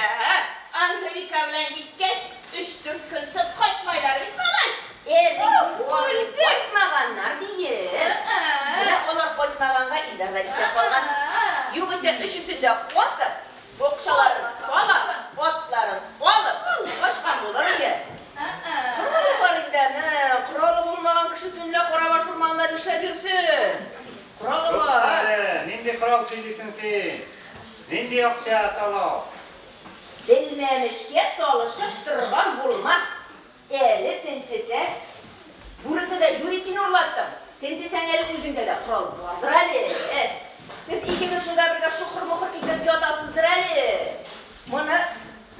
S6: Анжелика белән киткәч, 3-4 көнсез кайтмайлар бит малай.
S1: Әле
S6: үлде.
S1: кайтмаганнар диеп. Менә алар кайтмаганга Илдар да исән калган. Югыйсә өчесе дә атып, акчаларын алып, атларын алып, качкан булыр иде. Коралы бар инде аны. Коралы булмаган кеше төнлә Карабаш урманында нишләп йөрсен? Коралы
S3: Тукта
S1: бар.
S3: әле, нинди корал сөйлисең син? Нинди акча талау?
S1: Белмәмешкә салышып торган булма. Әле тентесәң, бүрекне дә юри син урлаттың. Тентесәң әле үзеңдә дә корал бардыр әле. Сез икегез шунда бергә шухыр-мухыр китереп ятасыздыр әле. Моны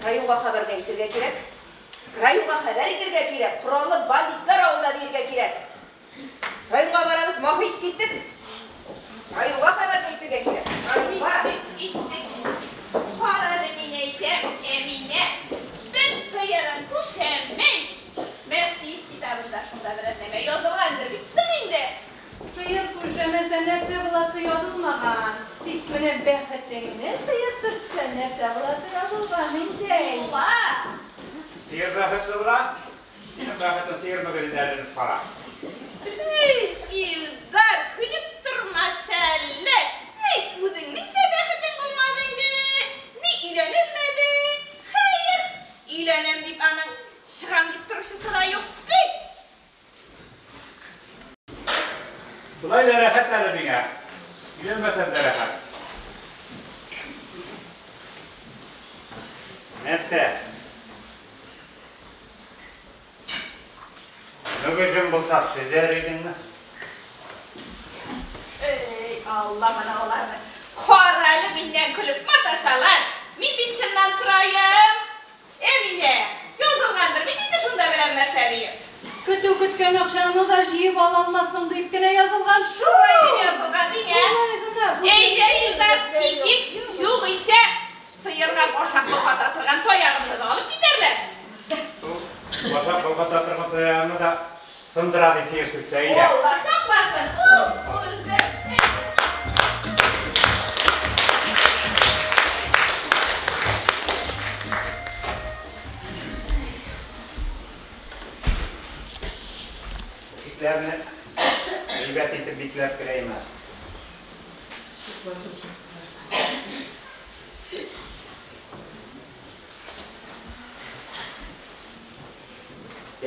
S1: районга хәбәргә итәргә кирәк. Районга хәбәр итәргә кирәк. Кораллы бандитлар авылда дияргә кирәк. Районга барабыз, мохит киттек. Районга хәбәр итәргә кирәк. Районга.
S6: Иттек. Кара әле, мин әйтәм, Әминә. Бер сыерын күшәмәй. Мәфти китабында шунда берәр нәмә язылгандыр бит соң инде.
S2: Сыер күшәмәй. Теләмәсә нәрсә буласы язылмаган. Тик менә бәхетеңне сыер сөртсә нәрсә буласы язылган инде.
S6: Була.
S4: Сыер бәхетле була. Синең бәхетең сыер мөгезендә эленеп кала.
S6: Эй, Илдар, көлеп тормашы әле. Эй, үзеңнең дә бәхетең булмады инде. Ни өйләнелмәдең? Хәер, өйләнәм дип аның чыгам дип торучысы да юк бит.
S4: Болай да рәхәт әле миңа. Өйләнмәсәм дә рәхәт.
S3: Нәрсә? Мөгезең булса, сөзәр идеңме?
S6: Эй, Алла менә аларны. Кара әле миннән көлеп маташалар. Мин бит чыннан сорыйм. Әминә, язылгандыр бит инде шунда берәр нәрсә диеп.
S2: Көтү көткән акчаңны да җыеп ала алмассың дип кенә язылган шул.
S6: Шулай дип язылган дигә.
S2: Шулай гына. Бу
S6: Әйдә, Илдар, китик. Югыйсә, сыерга башак болгата торган таягымны да алып китәрләр.
S4: Ул башак болгата торган таягыңны да сындыра ди сыер сөртсә, әйдә.
S6: Алла сакласын. Уф, үлдем.
S3: Ишекләрне әйбәт итеп бикләп керәйем әле.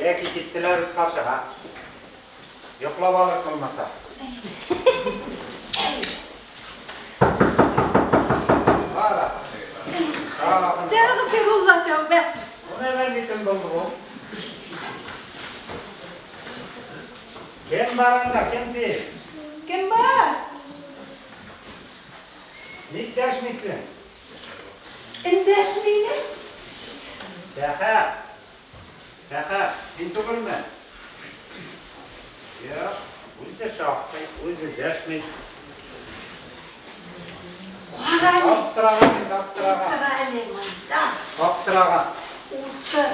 S3: Яки киттеләр утка чыга. Йоклап алыр булмаса. Кара. Тагын.
S2: Әстәгъфирулла тәүбә.
S3: Бу нәмә битен булды бу? Кем бар анда? Кем син?
S2: Кем бар?
S3: Ник дәшмисең?
S2: Эндәшмиме?
S3: Сәхәп. Сәхәп, син түгелме? Юк, үзе шакый, үзе дәшми.
S2: Кара әле.
S3: Аптыраган инде, аптыраган.
S2: Утыр әле монда.
S3: Аптыраган.
S2: Утыр.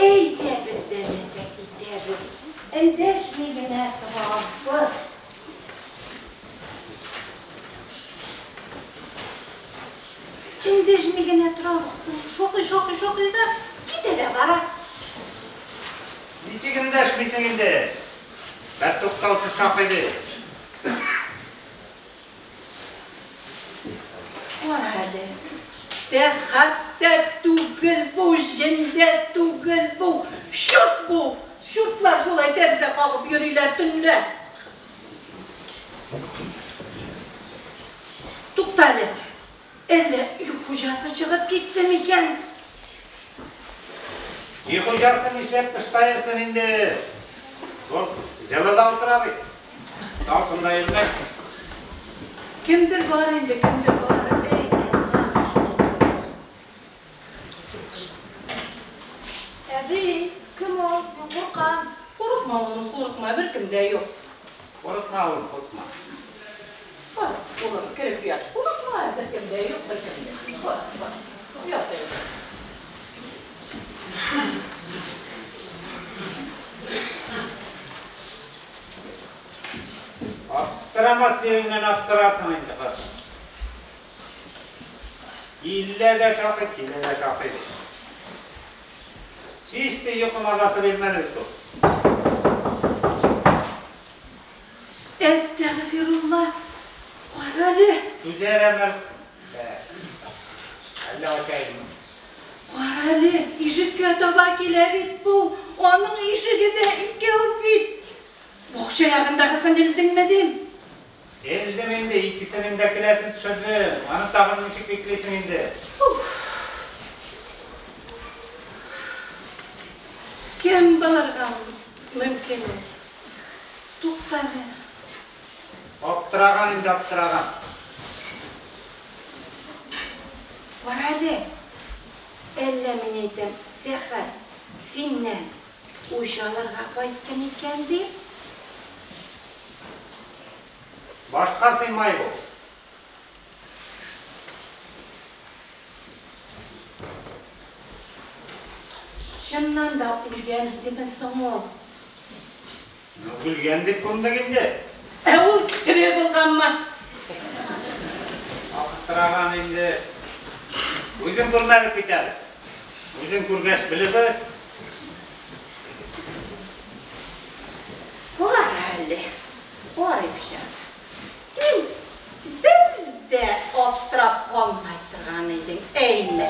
S2: Әйдә без дә мәзәк итәбез. Эндәшми генә торабыз. Эндәшми генә торабыз. Ул шакый, шакый, шакый да китә дә бара.
S3: Ничек эндәшмисең инде? Бертуктаусыз шакый ди.
S2: Кара әле. Сәхәп тә түгел бу, җен дә түгел бу. Чурт бу. Чуртлар шулай тәрәзә кагып йөриләр төнлә. Тукта әле. Әллә өй хуҗасы чыгып китте микән?
S3: Өй хуҗасы нишләп тышта йөрсен инде? Ул җылыда утыра бит. Салкында йөрмәй.
S2: Кемдер бар инде, кемдер бар. Әй, Алла.
S5: Әби, кем ул? Мин куркам.
S2: Курыкма, улым, курыкма, беркем дә юк.
S3: Курыкма, улым, курыкма.
S2: Бар, улым, кереп ят. Курыкма, беркем дә юк, беркем дә. Бар, бар. Ят әйдә.
S3: Аптырамас җиреңнән аптырарсың инде, кыз. Килә дә шакый, килә дә шакый. Чистый йокы мазасы бирмәде бит ул.
S2: Әстәгъфирулла. Кара әле.
S3: Түзәр әмәл. Әллә ачайыммы?
S2: Кара әле, ишеккә таба килә бит бу. Аның ишеге дә икәү бит. Бакча ягындагысын элдеңме дим?
S3: Элдем инде, икесенең дә келәсен төшердем. Аны тагын ничек биклисең инде?
S2: Кем булырга мөмкин ул? Тукта әле.
S3: Аптыраган инде, аптыраган.
S2: Кара әле. Әллә мин әйтәм, Сәхәп, синнән үч алырга кайтты микән дип?
S3: Башка сыймай бу.
S2: Чыннан да үлгән идеме соң ул?
S3: Ну, үлгән дип күмдек инде.
S2: Ә ул тере булганмы?
S3: Аптыраган инде. Үзен күрмәдек бит әле. Үзен күргәч белербез.
S1: Кара әле, Гарифҗан. Син бер дә аптырап калмый торган идең, әйме?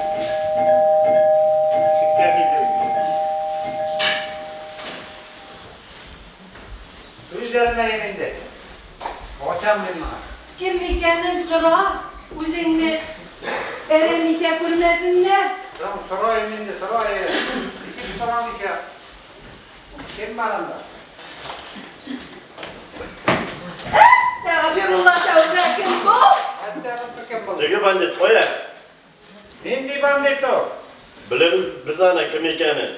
S3: Ишеккә килде. Сүз дә инде. Ачам мин моңа.
S2: Кем икәнен сора, үзеңне әрәм итә күрмәсеннәр.
S3: Соң сорайым инде, сорайым. Ничек сорамыйча? Кем бар анда?
S2: Әстәгъфирулла, тәүбә, кем бу?
S3: Хәтта монысы кем булды?
S8: Теге бандит кая?
S3: Нинди бандит ул?
S8: Беләбез без аны кем икәнен.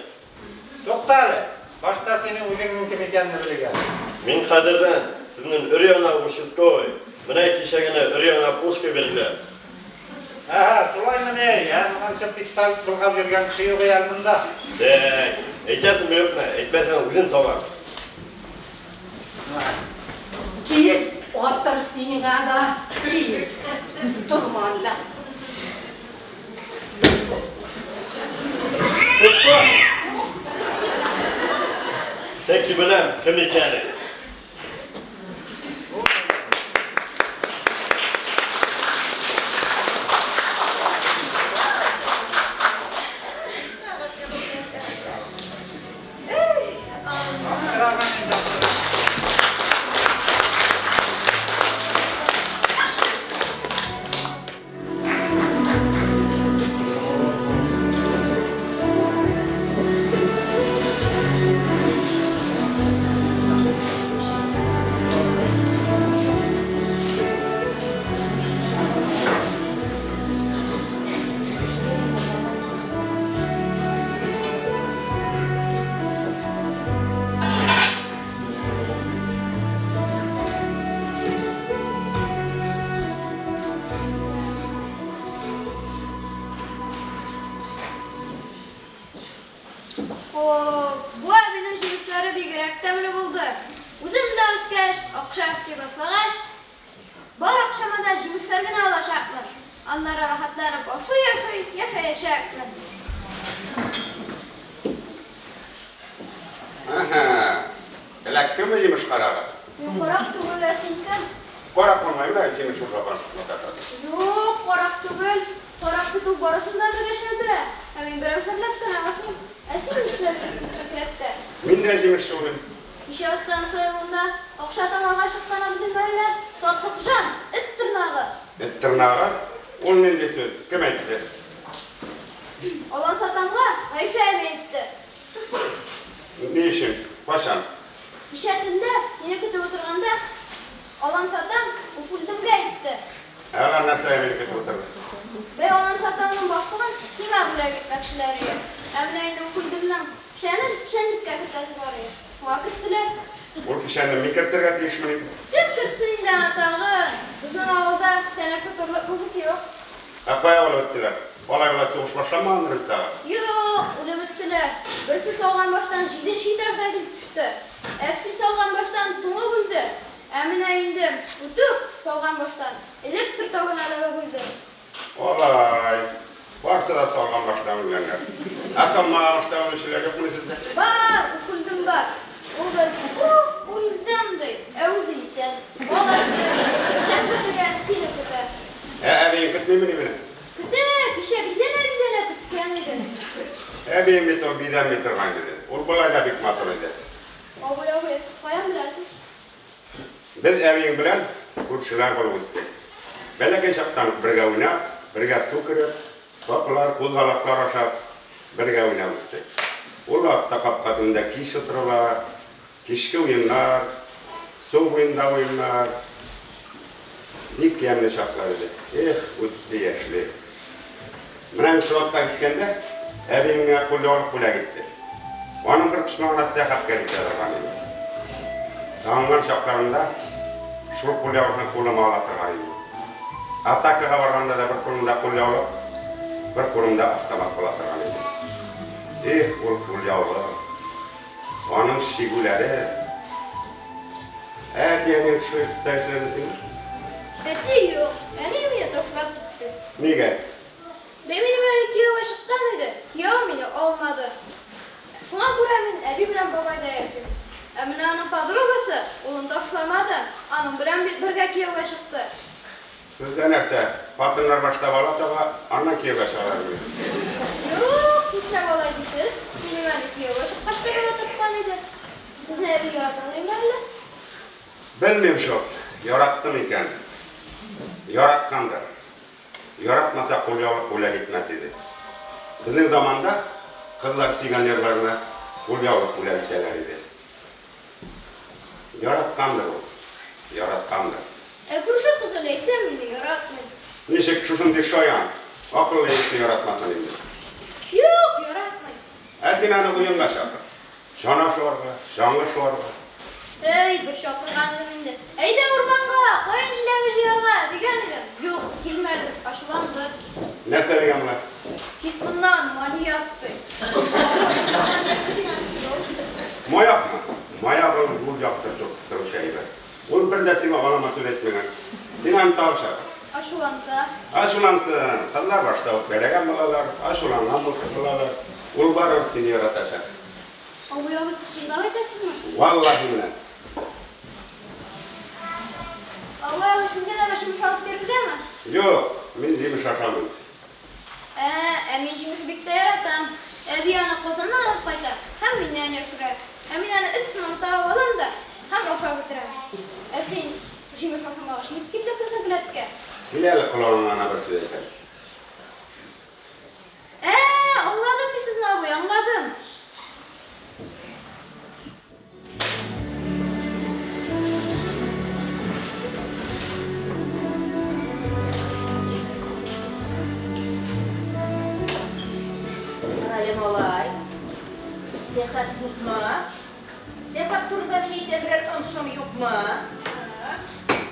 S3: Тукта әле. Башта синең үзеңнең кем икәнне белергә.
S8: Мин кадердән, сезнең өр-яңа участковый. Менә кичә генә өр-яңа пушка бирделәр.
S3: Әһә, шулаймыни? Ә моңынчы пистолет болгап йөргән кеше юк әле монда.
S8: Тәк, әйтәсеңме юкмы? Әйтмәсәң үзем табам.
S2: Кил, атыр сиңа да, кил. Торма анда.
S8: Тукта! Тәки беләм кем икәнен.
S3: Аптыраган инде.
S5: О, бу әбинең җимешләре бигрәк тәмле булды. Үзем дә үскәч, акча эшли башлагач, бар акчама да җимешләр генә алачакмын. Аннары рәхәтләнеп ашый-ашый яшәячәкмен.
S7: Әһә. Эләктеме җимеш карагы?
S5: Мин карак түгел, ә син кем?
S7: Карак булмыйм да, җимеш урлап маташасың.
S5: Юк, карак түгел. Карак бит ул барысын да бергә чәлдерә. Ә мин берәү кенә ашыйм. Ә син нишләп йөрисең безнең келәттә?
S7: Мин дә җимеш урлыйм.
S5: Кичә станция юлында акча таларга чыккан абзый бәлләр, сатлыкҗан, эт тырнагы.
S7: Эт тырнагы? Ул нинди сүз? Кем әйтте?
S5: Алан сатамга Гайфә әби әйтте.
S7: Ни өчен? Кайчан?
S5: Кичә төндә сине көтеп утырганда алан сатам Уфулдымга әйтте.
S7: Ә алар нәрсәгә мине көтеп утырды?
S5: Бәй алан сатамның башлыгын сиңа бүләк итмәкчеләр иде. Ә менә инде Уфулдымның печәнен печәнлеккә кертәсе бар иде. Шуңа көттеләр.
S7: Ул печәнне мин кертергә тиешмени?
S5: Кем кертсен инде аны тагын? Безнең авылда сәнәк тоторлык мужик юк.
S7: Ә кая үлеп беттеләр? Алай болай сугыш башланмагандыр бит тагы?
S5: Юк, үлеп беттеләр. Берсе салган баштан җиденче этаждан килеп төште. Әфси салган баштан туңып үлде. Ә менә инде Үтүк салган баштан электр тогына эләгеп үлде.
S7: Алай. Барысы да салган баштан үлгәннәр. Ә салмаган баштан үлүчеләр юкмыни сездә?
S5: Бар, Уфулдым бар. Ул да уф, үлдем ди, ә үзе исән. Алар печән кертергә сине көтә.
S7: Ә әбиең көтмимени мине?
S5: Көтә, кичә бизәнә-бизәнә көткән иде.
S7: Әбием бит ул бизәнми торган иде. Ул болай да бик матур иде.
S5: Абый, абый, ә сез каян беләсез?
S7: Без әбиең белән күршеләр булып үстек. Бәләкәй чактан ук бергә уйнап, бергә су кереп, каклар, кузгалаклар ашап, бергә уйнап үстек. Ул вакытта капка төбендә кич утырулар, кичке уеннар, су буенда уеннар. Бик ямьле чаклар иде. Эх, үтте яшьлек. Менә мин фронтка киткәндә, әбием миңа кулъяулык бүләк итте. Аның бер почмагына Сәхапкә дип язылган иде. Сагынган чакларымда шул кулъяулыкны кулыма ала торган идем. Атакага барганда да бер кулымда кулъяулык, бер кулымда автомат була торган иде. Эх, ул кулъяулык. Аның чигүләре. Ә әти-әниең төшереп эшләме сиңа?
S5: Әти юк, әни мине ташлап китте.
S7: Нигә?
S5: Бәй минем әле кияүгә чыккан иде, кияү мине алмады. Шуңа күрә мин әби белән бабайда яшим. Ә менә аның подругасы улын ташламады, аның белән бергә кияүгә чыкты.
S7: Сездә нәрсә, хатыннар башта бала таба, аннан кияүгә чыгалар бит.
S5: Юк, нишләп алай дисез? Минем әле кияүгә чыккач та бала тапкан иде. Сезне әби яратамыймы әллә?
S7: Белмим шул, яраттым икән. Яраткандыр. Яратмаса, кулъяулык бүләк итмәс иде. Безнең заманда кызлар сөйгән ярларына кулъяулык бүләк итәләр иде. Яраткандыр ул, яраткандыр.
S5: Ә күрше кызы Ләйсән мине яратмый.
S7: Ничек шушындый шаян, акыллы егетне яратмасын инде?
S5: Юк, яратмый.
S7: Ә син аны уенга чакыр. Чана шуарга, чаңгы шуарга.
S5: Әй, бер чакырган идем инде. Әйдә урманга, каен җиләге җыярга, дигән идем. Юк, килмәде, ачуланды.
S7: Нәрсә дигән болар?
S5: Кит моннан, маньяк ди.
S7: Маякмы? Маяк ул юл яктыртып торучы әйбер. Ул бер дә сиңа алама сүз әйтмәгән. Син аны тагы чакыр.
S5: Ачуланса?
S7: Ачулансын. Кызлар башта үпкәләгән булалар, ачуланган булалар. Ул барыбер сине яратачак.
S5: Абый, абый, сез чынлап әйтәсезме?
S7: Валлаһи менә.
S5: Абый, абый, сезгә дә җимеш алып бирергәме?
S7: Юк, мин җимеш ашамыйм.
S5: Ә, ә мин җимеш бик тә яратам. Әби аны Казаннан алып кайта һәм миннән яшерә. Ә мин аны эт сыман табып алам да һәм ашап бетерәм. Ә син җимеш ашамагач, ник килдең безнең келәткә?
S7: Кил әле, колагыңа гына бер сүз әйтәм.
S5: Ә, аңладым мин сезне, абый, аңладым.
S1: Карале, малай. Сәхәп юкмы? Сәхәп турында мин әйтә берәр ымшым юкмы?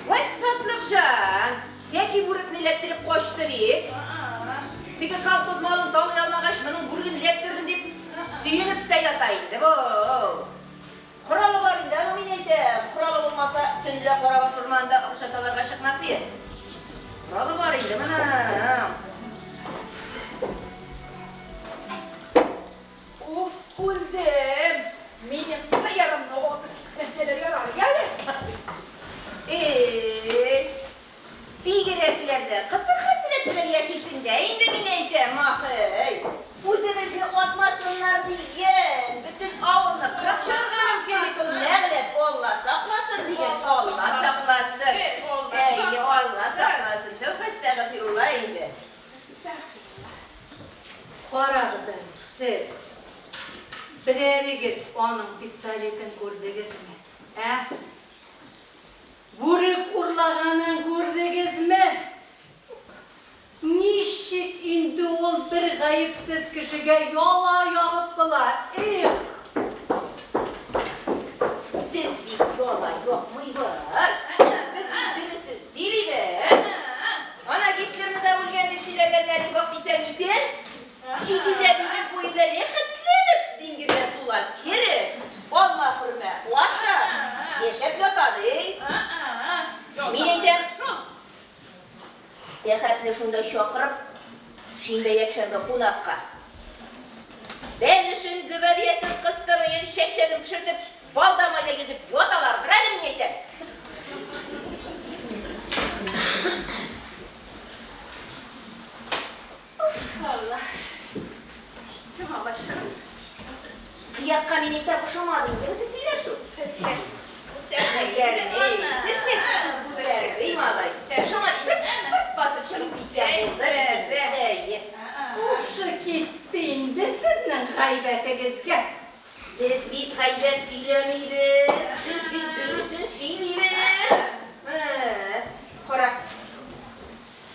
S1: Вәт сатлыкҗан! Тәки бүрекне эләктереп качты бит. Теге колхоз малын талый алмагач, моның бүреген эләктердем дип сөенеп тә ята инде бу. Коралы бар инде, аны мин әйтәм. Коралы булмаса, төнлә Карабаш урманында акча таларга чыкмас иде. Коралы бар инде моның.
S6: Уф, үлдем! Минем сыерымны атып китмәсәләр ярар әле.
S1: Эй, бигрәкләр дә кысыр хәсрәт белән яшисең дә инде, мин әйтәм, ахый. Үзебезне атмасыннар дигән, бөтен авылны кырып чыгарга мөмкин бит ул нәгъләт, Алла сакласын дигән, Алла сакласын. Әйе, Алла сакласын. Тәүбә әстәгъфирулла инде.
S2: Карагыз әле, сез берәрегез аның пистолетын күрдегезме? Ә? Бүрек урлаганын күрдегезме? Ничек инде ул бер гаепсез кешегә яла ягып була? Эх!
S1: Без бит яла якмыйбыз. Без бит дөресен сөйлибез. Ана Гитлерны да үлгән дип сөйләгәннәр, бак дисәң исән. Чит илдә диңгез буенда рәхәтләнеп диңгездә сулар кереп, алма хөрмә ашап, яшәп ята ди. Мин әйтәм, Сәхәпне шунда чакырып, шимбә-якшәмбе кунакка. Бәлешен, гөбәдиясен, кыстыбыен, чәкчәген пешертеп, балда майда йөзеп яталардыр әле, мин әйтәм.
S6: Уф, Алла. Киттем алашым.
S1: Кыякка мин әйтәм, ошамады инде, үзең сөйләшү.
S6: Серкәсез.
S1: Серкәсез күтәрде, малай. Ошамады, пырт басып чыгып киткән булды. Әйе.
S2: Һушы китте инде сезнең гайбәтегезгә.
S1: Без бит гайбәт сөйләмибез, без бит дөресен сөйлибез. Кара.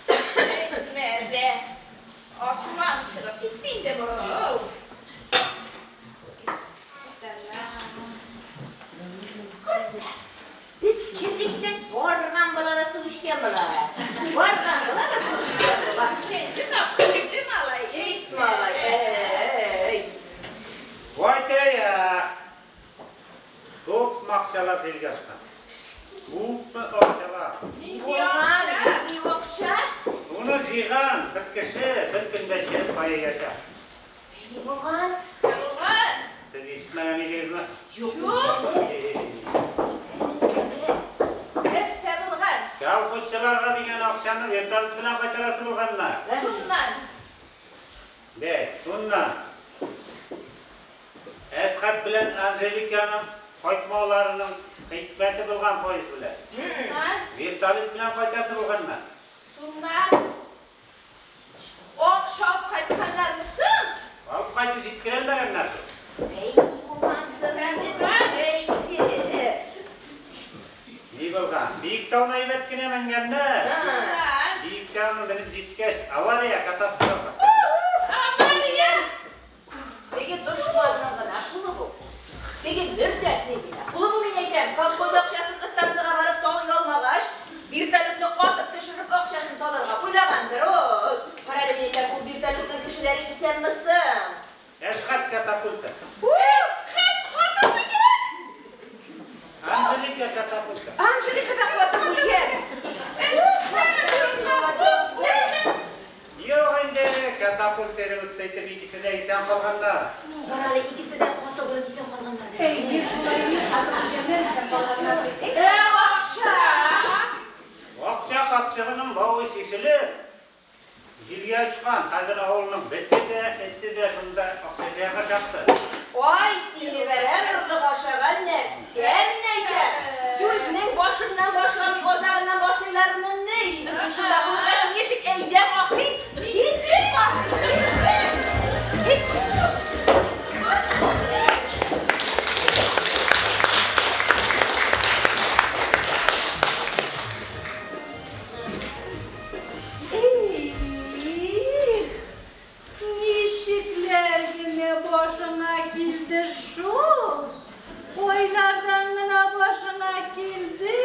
S6: Әйтмә. Ачуланып чыгып китте инде бу.
S1: Без кем дисәк, барган була да су эчкән була. Барган була да су эчкән була.
S6: Кенде тапкыр малай.
S1: Әйт, малай. Әй.
S3: Вайтая! Күп акчалар җилгә очкан. кая яшә.
S1: Ни булган?
S6: Булган.
S3: Сез ишетмәгән идегезме?
S6: Юк. Нәрсә булган?
S3: Колхозчыларга дигән акчаны вертолет белән кайтарасы булганнар.
S6: Шуннан.
S3: Бәй, шуннан. Әсхәт белән Анжеликаның кайтмауларының хикмәте булган поезд белән.
S6: Шуннан.
S3: Вертолет белән кайтасы булганнар.
S6: Шуннан. Акча алып кайтканнармы соң?
S3: Алып кайтып җиткерәлмәгәннәр.
S1: Бәй, ни булган соң? Инде сөйлә инде.
S3: Ни булган? Биектауны әйбәт кенә менгәннәр.
S6: Шуннан.
S3: Биектауны менеп җиткәч, авария, катастрофа.
S6: Авария!
S1: Теге дошманның гына кулы бу. Теге мөртәтнең генә кулы бу, мин әйтәм. Колхоз акчасын станцияга барып талый алмагач, вертолетны атып төшереп акчасын таларга уйлагандыр. О, кара әле, мин әйтәм, ул вертолетның кешеләре исәнме соң?
S3: Әсхәт катапульта.
S6: Әсхәт катып үлгән!
S3: Анжелика катапульта.
S1: Анжелика да катып үлгән.
S3: Юк инде, катапульта эреп итеп икесе дә исән калганнар.
S1: Кара әле, икесе дә катып үлеп исән калганнар.
S2: Әйе, шулай бит, катып үлгәннәр, исән калганнар бит.
S6: Ә акча?
S3: Акча капчыгының бавы чишелеп, җилгә очкан. Хәзер авылның бете дә, эте дә шунда акча җыярга чапты.
S1: Ай, тилебәрән орлык ашаган нәрсә, мин әйтәм. Сүзнең башыннан башламый, азагыннан башлыйлармы ни? Без шунда булырга тиеш, әйдә, Махри, киттек, Махри, киттек.
S2: Их, ничекләр генә башыңа килде шул. Кайлардан гына башыңа килде.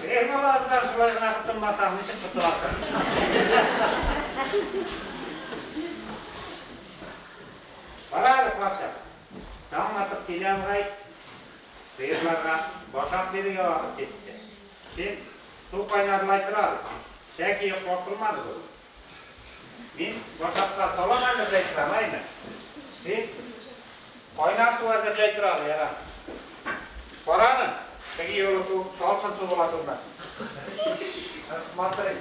S3: Фермалардан шулай гына котылмасаң, ничек котыласың? Кара әле, карчык. Таң атып килә бугай, сыерларга башак бирергә вакыт җитте. Син су кайнарлай тор әле. Тәки йоклап тормады бу. Мин башакка салам әзерләй торам, әйме? Син кайнар су әзерләй тор әле, ярар. Караны, теге юлы су салкын су була күрмәсен. Смотри.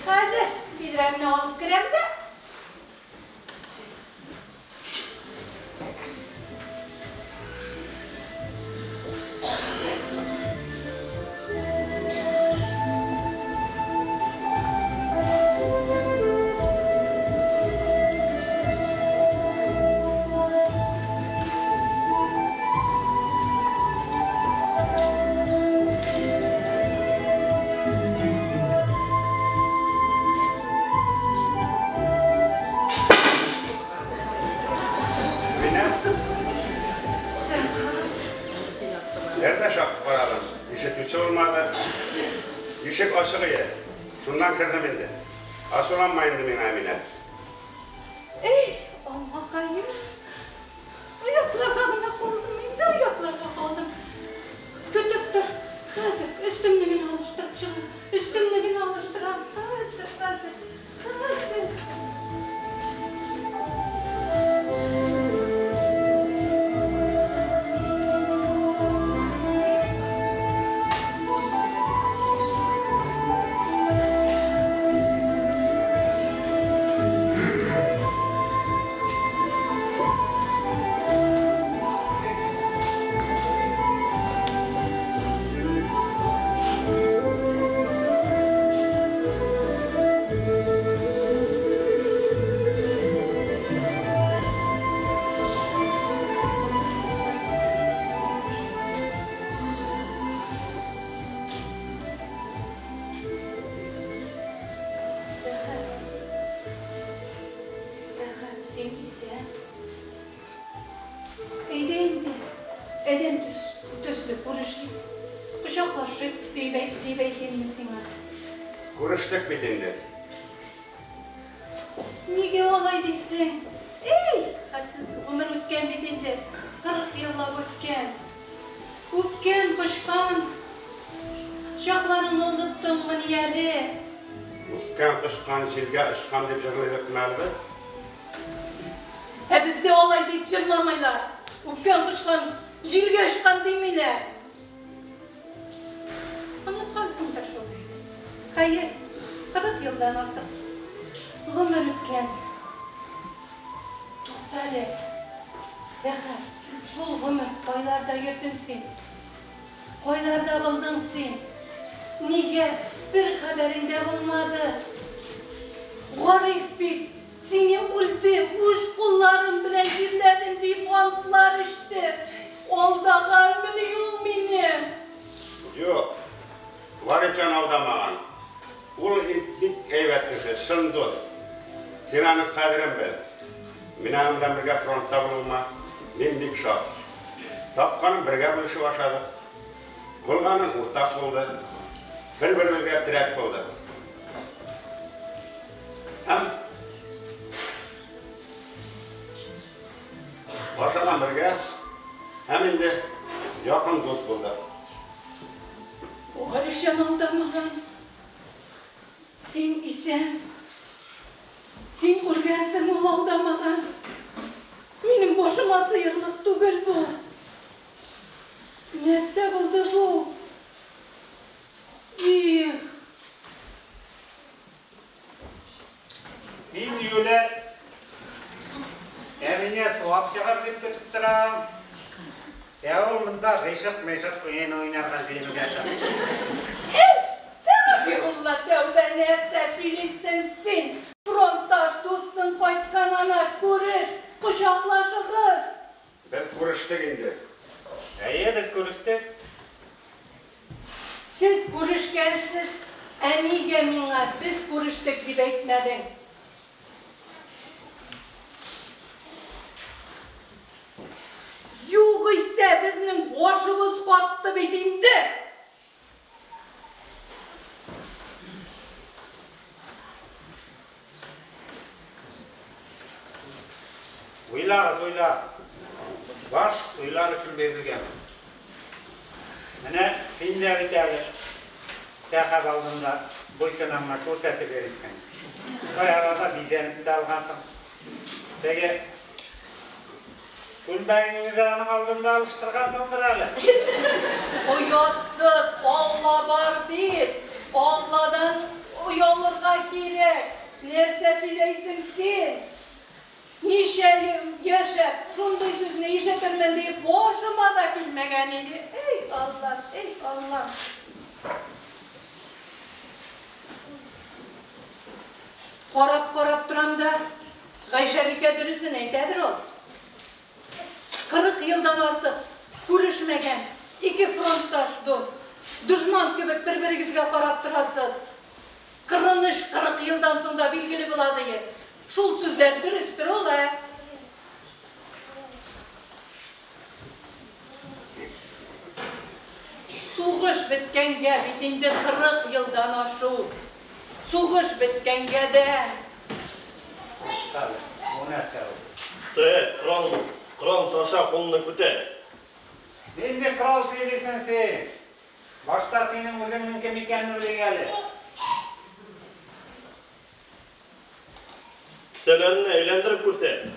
S2: Хәзер бидрәмне алып керәм дә.
S7: Әминә? Нәрдә шакып карадым, ишетүче булмады. Ишек ачык иде. Шуннан кердем инде. Ачуланма инде миңа, Әминә.
S2: Эй, Аллакаем. Оятларга гына калдым инде, оятларга калдым. Көтеп тор. Хәзер өстемне генә алыштырып чыгам. Өстемне генә алыштырам. Хәзер, хәзер, хәзер.
S6: Сәхәп. Сәхәп, син исән.
S2: Әйдә инде, адәм төсле күрешик, кочаклашыйк, дип дип әйтәм мин сиңа.
S7: Күрештек бит инде.
S2: Нигә алай дисең? Эй, хәтсез гомер үткән бит инде. 40 еллап үткән. Үпкән, кочкан чакларыңны оныттыңмыни әле?
S7: Үпкән кочкан, җилгә очкан дип җырлый идек менә әле без.
S2: Ә бездә алай дип җырламыйлар. Үпкән кочкан, җилгә очкан димиләр. Оныткансың да шул. Хәер, 40 елдан артык гомер үткән. Туктале, Сәхәп, шул гомер кайларда йөрдең син? Кайларда булдың син? Нигә бер хәбәрең дә булмады? Гариф бит сине үлде, үз кулларым белән җирләдем дип антлар эчте. Алдаганмыни ул мине?
S7: Юк, Гарифҗан алдамаган. Ул бик әйбәт кеше, чын дус. Син аның кадерен бел. Мин аның белән бергә фронтта булуыма мин бик шат. Тапканын бергә бүлешеп ашадык. Булганын уртак булды. Бер-беребезгә терәк булдык. Һәм ашаган бергә һәм инде якын дус булдык.
S2: Гарифҗан алдамаган. Син исән. Син үлгәнсең, ул алдамаган. Минем башыма сыерлык түгел бу. Нәрсә булды бу? Их!
S3: Мин юләр. Әминә суап чыгар дип көтеп торам. Ә ул монда гыйшык-мыйшык уен уйнарга җыенып ята.
S2: Әстәгъфирулла, тәүбә, нәрсә сөйлисең син? Фронтташ дустың кайткан ана, күреш, кочаклашыгыз.
S7: Без күрештек инде.
S3: Әйе, без күрештек.
S2: Сез күрешкәнсез, ә нигә миңа без күрештек дип әйтмәдең? Югыйсә безнең башыбыз катты бит инде.
S3: Уйлагыз, уйла. Баш уйлар өчен бирелгән. Менә син дә бит әле Сәхәп алдында буйсынаңны күрсәтеп йөрисең. Кай арада бизәнеп тә алгансың. Теге күлмәгеңне дә аның алдында алыштыргансыңдыр әле.
S2: Оятсыз, Алла бар бит. Алладан оялырга кирәк. Нәрсә сөйләйсең син? Ничә ел яшәп, шундый сүзне ишетермен дип башыма да килмәгән иде. Эй, Аллам, эй, Аллам. Карап-карап торам да, Гайшәбикә дөресен әйтәдер ул. 40 елдан артык күрешмәгән ике фронтташ дус, дошман кебек бер-берегезгә карап торасыз. Кырыныш 40 елдан соң да билгеле була ди. Шул сүзләр дөрестер ул, ә? Сугыш беткәнгә бит инде 40 елдан ашу. Сугыш беткәнгә дә.
S3: Туктале, бу нәрсә ул?
S8: Стоять, корал, корал таша, кулыңны күтәр.
S3: Нинди корал сөйлисең син? Башта синең үзеңнең кем икәнне белик әле.
S8: Кесәләреңне әйләндереп күрсәт.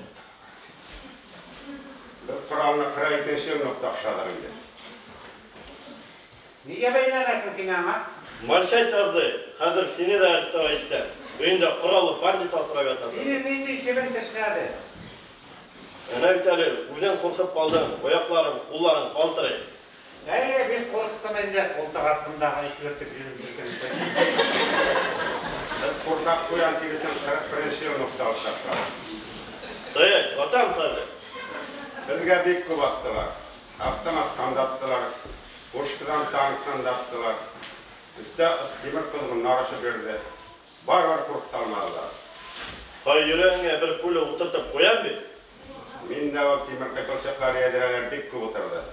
S7: Без коралны 42 нче елны ук ташладык инде.
S3: Нигә бәйләнәсең син аңа?
S8: Молчать, абзый! Хәзер сине дә арестовать итәм. Өеңдә кораллы бандит асрап ятасың.
S3: Сине нинди чебен тешләде?
S8: Әнә бит әле, үзең куркып калдың, аякларың, кулларың калтырый.
S3: Әйе, бик курыктым инде, култык астымдагы өч бөртек җенем селкенде.
S7: Без куркак куян тиресен 41 нче елны ук салып ташладык.
S8: Стоять, атам хәзер!
S7: Безгә бик күп аттылар. Автоматтан да аттылар, пушкадан, танктан да аттылар. Өстә тимер козгыннар очып йөрде. Барыбер куркыта алмадылар.
S8: Һай, йөрәгеңә бер пуля утыртып куям бит!
S7: Мин дә ул тимер кыйпылчыклар, ядрәләр бик күп утырды.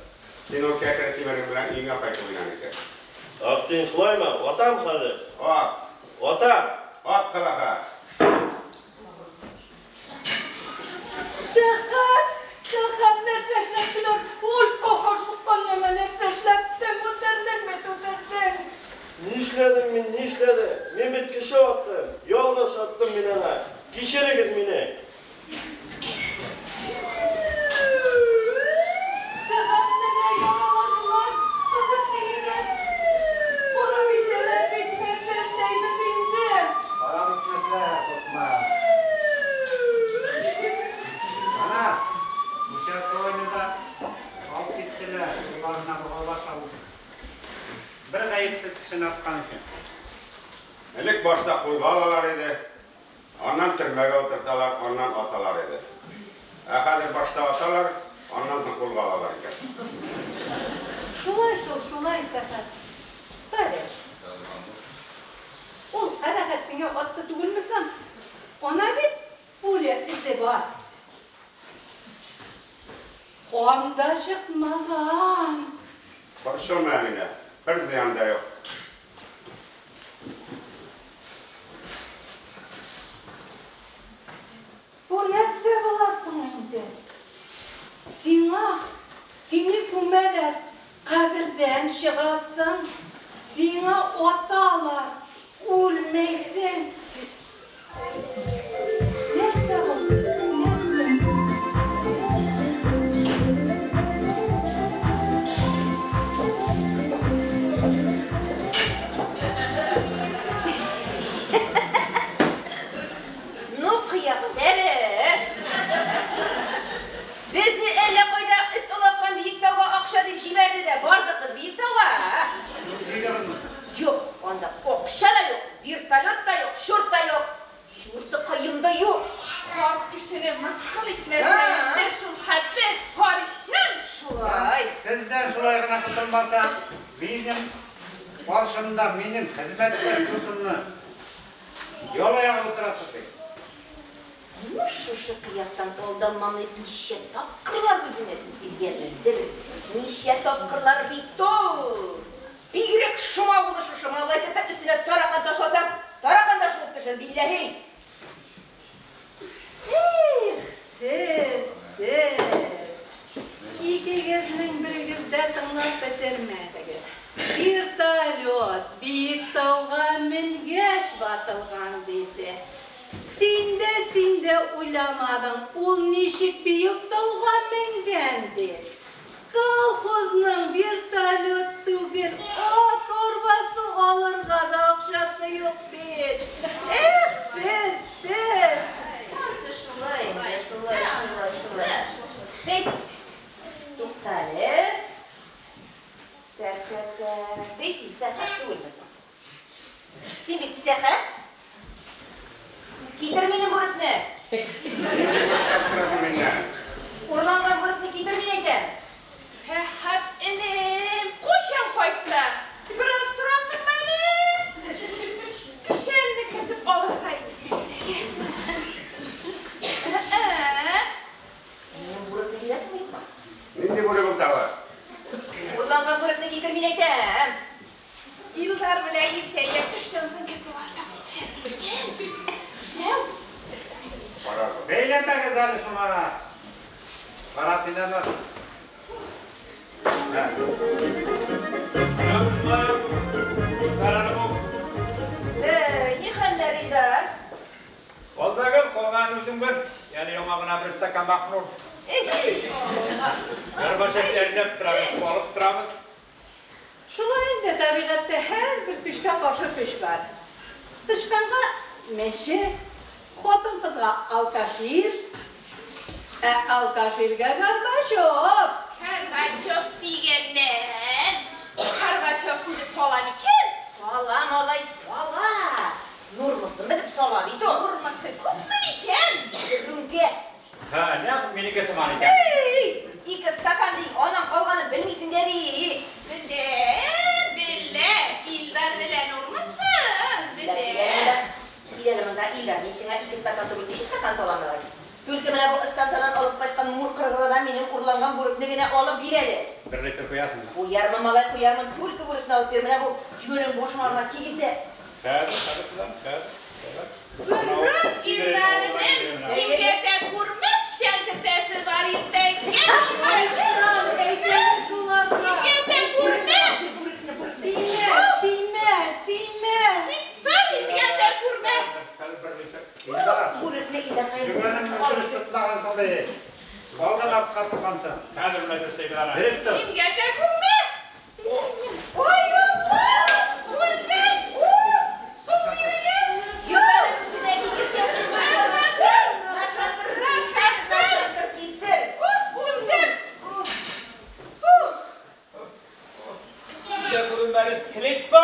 S7: Син ул кәкре тимерең белән өеңә кайтып уйна икән.
S8: Ах, син шулаймы? Атам хәзер!
S7: Ат!
S8: Атам!
S7: Ат, кабахәт!
S2: Сәхәп! Сәхәп, нәрсә эшләттеләр? Ой, каһәр суккан нәмә, нәрсә эшләттең? Үтердең бит, үтердең!
S8: Нишләп? Нишләдем мин, нишләдем? Мин бит кеше аттым, ялгыш аттым мин ана. Кичерегез мине.
S2: Сәхәпне дә яраладылар, кызык сөйлиләр. Харап итәләр бит, нәрсә эшләйбез инде?
S3: Харап итмәсләр, куркма. Ана, участковыйны да алып киттеләр, кулларына богаулар салып. Бер гаепсез кешене аткан өчен.
S7: Элек башта кулга алалар иде, аннан төрмәгә утырталар, аннан аталар иде. Ә хәзер башта аталар, аннан соң кулга алалар икән.
S2: Шулай шул, шулай, Сәхәп. Талеш. Ул кабахәт сиңа атты түгелме соң? Ана бит пуля эзе бар. Кан да чыкмаган.
S7: Борчылма, Әминә, бер зыян да юк.
S2: Бу нәрсә була соң инде? Сиңа, сине күмәләр, кабердән чыгасың, сиңа аталар, үлмәйсең. Нәрсә бу? Нәрсә?
S1: Ну, кыяктәре! Безне әллә кайда эт олаккан Биектауга акча дип җибәрде дә, бардык без Биектауга. Юк, анда акча да юк, вертолет та юк, чурт та юк. Чуртыкаем да юк.
S6: Карт кешене мыскыл итмәсәң инде шул хәтле, Гарифҗан.
S1: Шулай.
S3: Сездән шулай гына котылмасам, минем каршымда минем хезмәткәр дусымны ялаягып утырасыз бит.
S1: Ну, шушы кыяктан алданмамны ничә тапкырлар үземә сүз биргән идем. Ничә тапкырлар бит ул. Бигрәк шома булды шушы малай та өстенә таракан ташласам, таракан да шуып төшер, билләһи.
S2: Эх, сез, сез. Икегезнең берегез дә тыңлап бетермәдегез. Вертолет Биектауга менгәч ватылган диде. Син дә, син дә уйламадың, ул ничек Биектауга менгән дип. Колхозның вертолет түгел, ат арбасы алырга да акчасы юк бит. Эх, сез, сез.
S1: Ансы шулай инде, шулай, шулай, шулай. Бей, туктале. Так, так, так. Бей, син Сәхәп түгелме соң? Син бит Сәхәп? Китер минем бүрекне.
S7: Торасың миннән.
S1: Урланган бүрекне китер, мин әйтәм.
S6: Сәхәп энем, кайчан кайттың? Бераз торасыңмы әле? Печәнне кертеп алырга инде. Ә-ә.
S1: Минем бүрекне бирәсеңме, юкмы?
S7: Нинди бүрек ул тагы?
S1: Урланган бүрекне китер, мин әйтәм.
S6: Илдар белән иртәгә төштән соң кертеп алсак җитешер микән? Нәү?
S7: Карарбыз.
S3: Бәйләнмәгез әле шуңа. Кара син. Һә.
S1: Ни хәлләр, Илдар?
S4: Алдагы калган үзең бер, яни яңа гына бер стакан махнур. Горбачев әрләп торабыз, салып торабыз.
S2: Шулай инде табигатьтә һәрбер көчкә каршы көч бар. Тычканга мәче, хатын-кызга алкаш ир, ә алкаш иргә Горбачев.
S6: Горбачев дигәннән, Горбачев инде сала микән?
S1: Сала, малай, сала. Нормасын белеп сала бит ул.
S6: Нормасы күпме микән?
S1: Рүмкә.
S4: Һә, нәкъ минеке сыман икән.
S1: Эй, ике стакан ди, аның калганын белмисең дә бит.
S6: Белә, белә, Илдар белә нормасын, белә.
S1: Кил әле монда, Илдар, мин сиңа ике стакан түгел, өч стакан салам давай. Түлке менә бу станциядан алып кайткан мур кыргырадан минем урланган бүрекне генә алып бир әле.
S4: Бер литр куясыңмы?
S1: Куярмын, малай, куярмын. Түлке бүрекне алып бир. Менә бу җүнең башыңа гына кигез дә.
S4: Хәзер, хәзер, кызым, хәзер, хәзер.
S6: Урак Илдарның кимгә дә күрмә печән кертәсе бар иртәгә.
S2: Әйтәм, әйтәм шуларга.
S6: Кимгә дә күрмә.
S2: Тимә, тимә, тимә.
S3: тоткансың.
S4: Хәзер менә дөрес аны.
S3: Дөрес тот.
S6: Имгәтә күрмә. Ой, Алла! Үлдем! Уф! Су бирегез!
S1: Юларын үзенә кигезгән Нашатыр, нашатыр, китер.
S6: Уф, үлдем!
S4: Күзгә күренмәле скелет бу.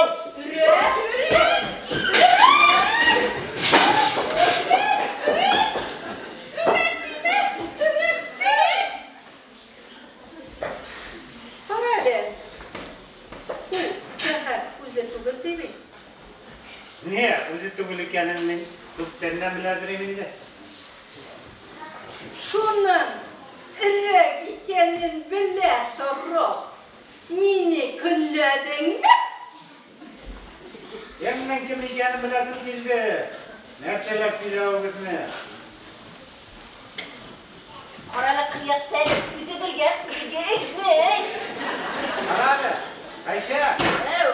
S2: Кара әле. Ул Сәхәп үзе түгел ди бит.
S3: Не, үзе түгел икәнен мин күптәннән беләдер инде.
S2: Шуның өрәк икәнен белә торып, мине көнләдеңме?
S3: Кемнең кем икәнен беләсем килде. Нәрсәләр сөйләвегезне?
S1: Каралы кыяк тәре үзе белгән, безгә әйтми.
S3: Кара әле, Гайшә,
S1: Әү.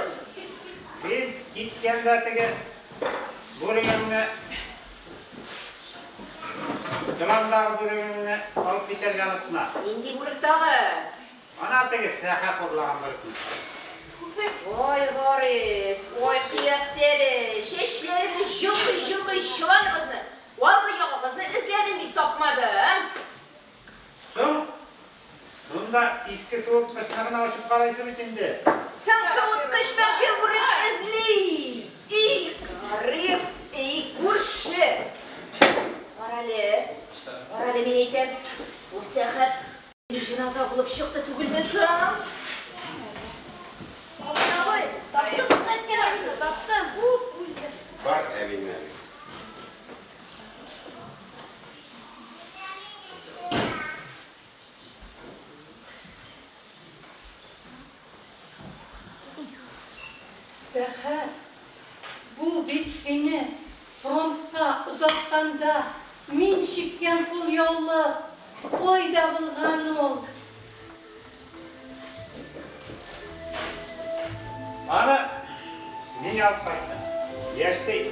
S3: син киткәндә теге бүрегеңне, чоландагы бүрегеңне алып китәргә онытма.
S1: Нинди бүрек тагы?
S3: Ана теге Сәхәп урлаган бүрекне.
S1: Ой, Гариф, ой, кыяк тәре, чәчләремне җылкый-җылкый чоланыгызны, аргы ягыгызны эзләдем бит, тапмадым.
S3: Соң, шунда иске суыткычны гына ачып карыйсы бит инде.
S1: Соң суыткычтан кем бүрек эзли? Эй, Гариф, эй, күрше. Карале, карале, мин әйтәм, бу Сәхәп җеназа булып чыкты түгелме соң?
S5: Абый, таптым сез әйткән урынны, таптым. Уф, үлдем.
S7: Бар әбине.
S2: Сәхәп, бу бит сине фронтка озатканда мин чиккән кулъяулык. Кайда булган ул?
S3: Аны мин алып кайттым. Яшьтәй.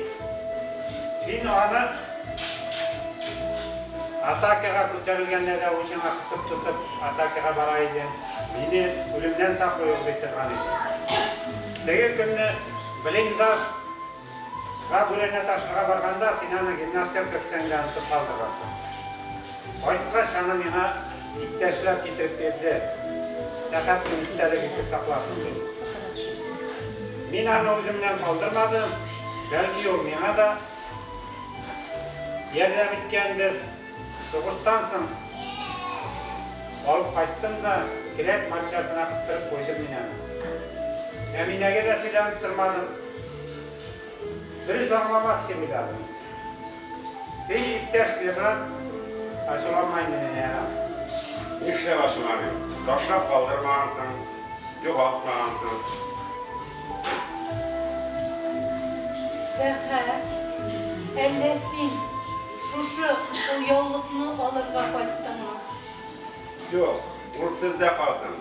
S3: Син аны атакага күтәрелгәндә дә учыңа кысып тотып атакага бара идең. Мине үлемнән саклый ул бит торган иде. Теге көнне блиндажга бүрәнә ташырга барганда син аны гимнастерка кесәңдә онытып калдыргансың. Кайткач аны миңа иптәшләр китереп бирде. Сәхәпнең истәлеге итеп сакласын дип. Мин аны үземнән калдырмадым. Бәлки ул миңа да ярдәм иткәндер. Сугыштан соң алып кайттым да келәт матчасына кыстырып куйдым мин аны. Әминәгә дә сөйләнеп тормадым. Дөрес аңламас дип уйладым. Син иптәш сержант, ачуланма инде мине, ярар.
S7: Нишләп ачуланыйм? Ташлап калдырмагансың, югалтмагансың.
S2: Сәхәп, әллә син шушы кулъяулыкны алырга кайттыңмы?
S7: Юк, ул сездә калсын.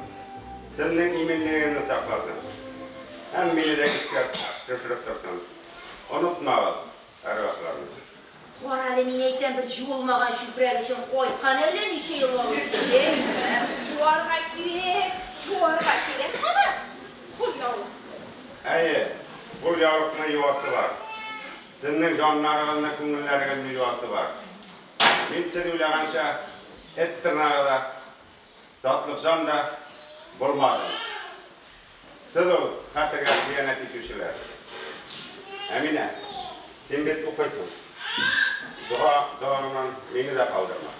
S7: Сезнең иминлегеңне сакласын. Һәм мине дә искә төшереп торсын. Онытмагыз әрвахларны.
S1: Карале, мин әйтәм, бер җуылмаган чүпрәк өчен кайткан әллә ничә еллар үтте.
S6: Юарга кирәк, юарга кирәк моны. Кулъяулык.
S7: Әйе, кулъяулыкны юасы бар. Сезнең җаннарыгызны, күңелләрегезне юасы бар. Мин сез уйлаганча эт тырнагы да, сатлыкҗан да булмадым. Сез ул хәтергә хыянәт итүчеләр. Әминә, син бит укыйсың. Дога догаңнан мине дә калдырма.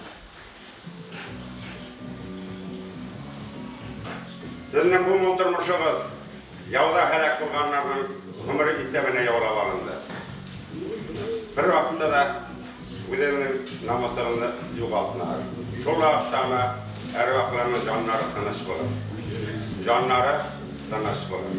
S7: Сезнең бу мул тормышыгыз яуда һәлак булганнарның гомере исәбенә яулап алынды. Бер вакытта да үзеңнең намусыңны югалтма. Шул вакытта гына әрвахларның җаннары тыныч булыр. Җаннары тыныч булыр.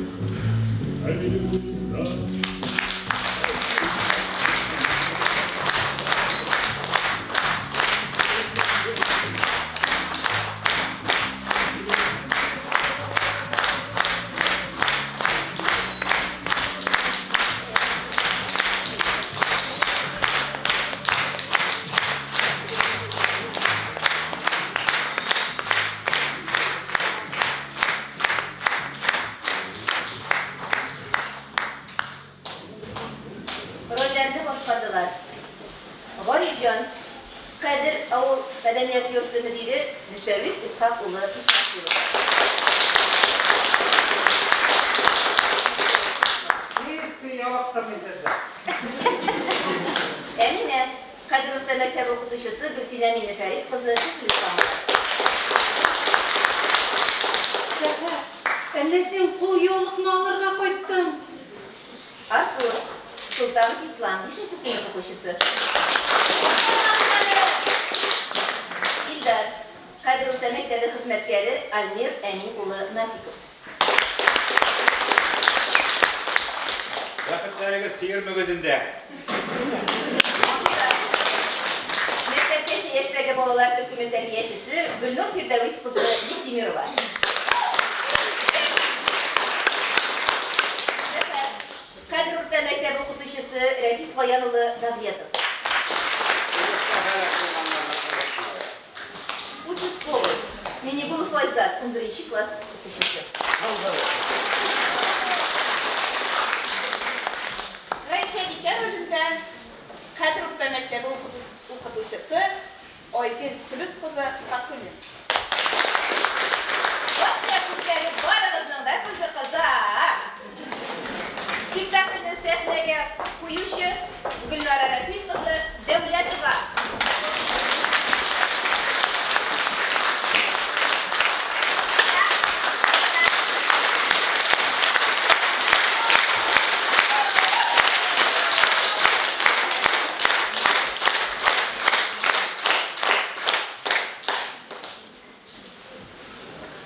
S1: йорты мөдире Мөсәвир Исхак улы Исрафилов.
S3: Чистый ялыктым мин сездә.
S1: Әминә, Кадер урта мәктәбе укытучысы Гөлсинә Миннефәрит кызы Шәйхелисламова.
S2: Сәхәп, әллә син кулъяулыкны алырга кайттың?
S1: Артур, Солтанов Ислам, бишенче сыйныф укучысы. Илдар, Кадер урта мәктәбе хезмәткәре Альмир Әмин улы Нафиков.
S4: Бәхетләрегез сыер мөгезендә.
S1: Мансура, мәктәпкәчә яшьтәге балалар төркеме тәрбиячесе Гөлнур Фирдәвис кызы Биктимирова. Сәфәр, Кадер урта мәктәбе укытучысы Рәфис Гаян улы Давлетов.
S3: Сугышта һәлак булганнарны онытмагыз.
S1: Участковый, Минигулов Айзат, унберенче класс укучысы.
S6: Гайшәбикә ролендә Кадер урта мәктәбе укытучысы Айгөл Флүс кызы Фатуллина.
S1: Бакча күрсәгез, барыгызның да күзе кыза. Спектакльне сәхнәгә куючы Гөлнара Рәфил кызы Дәүләтова.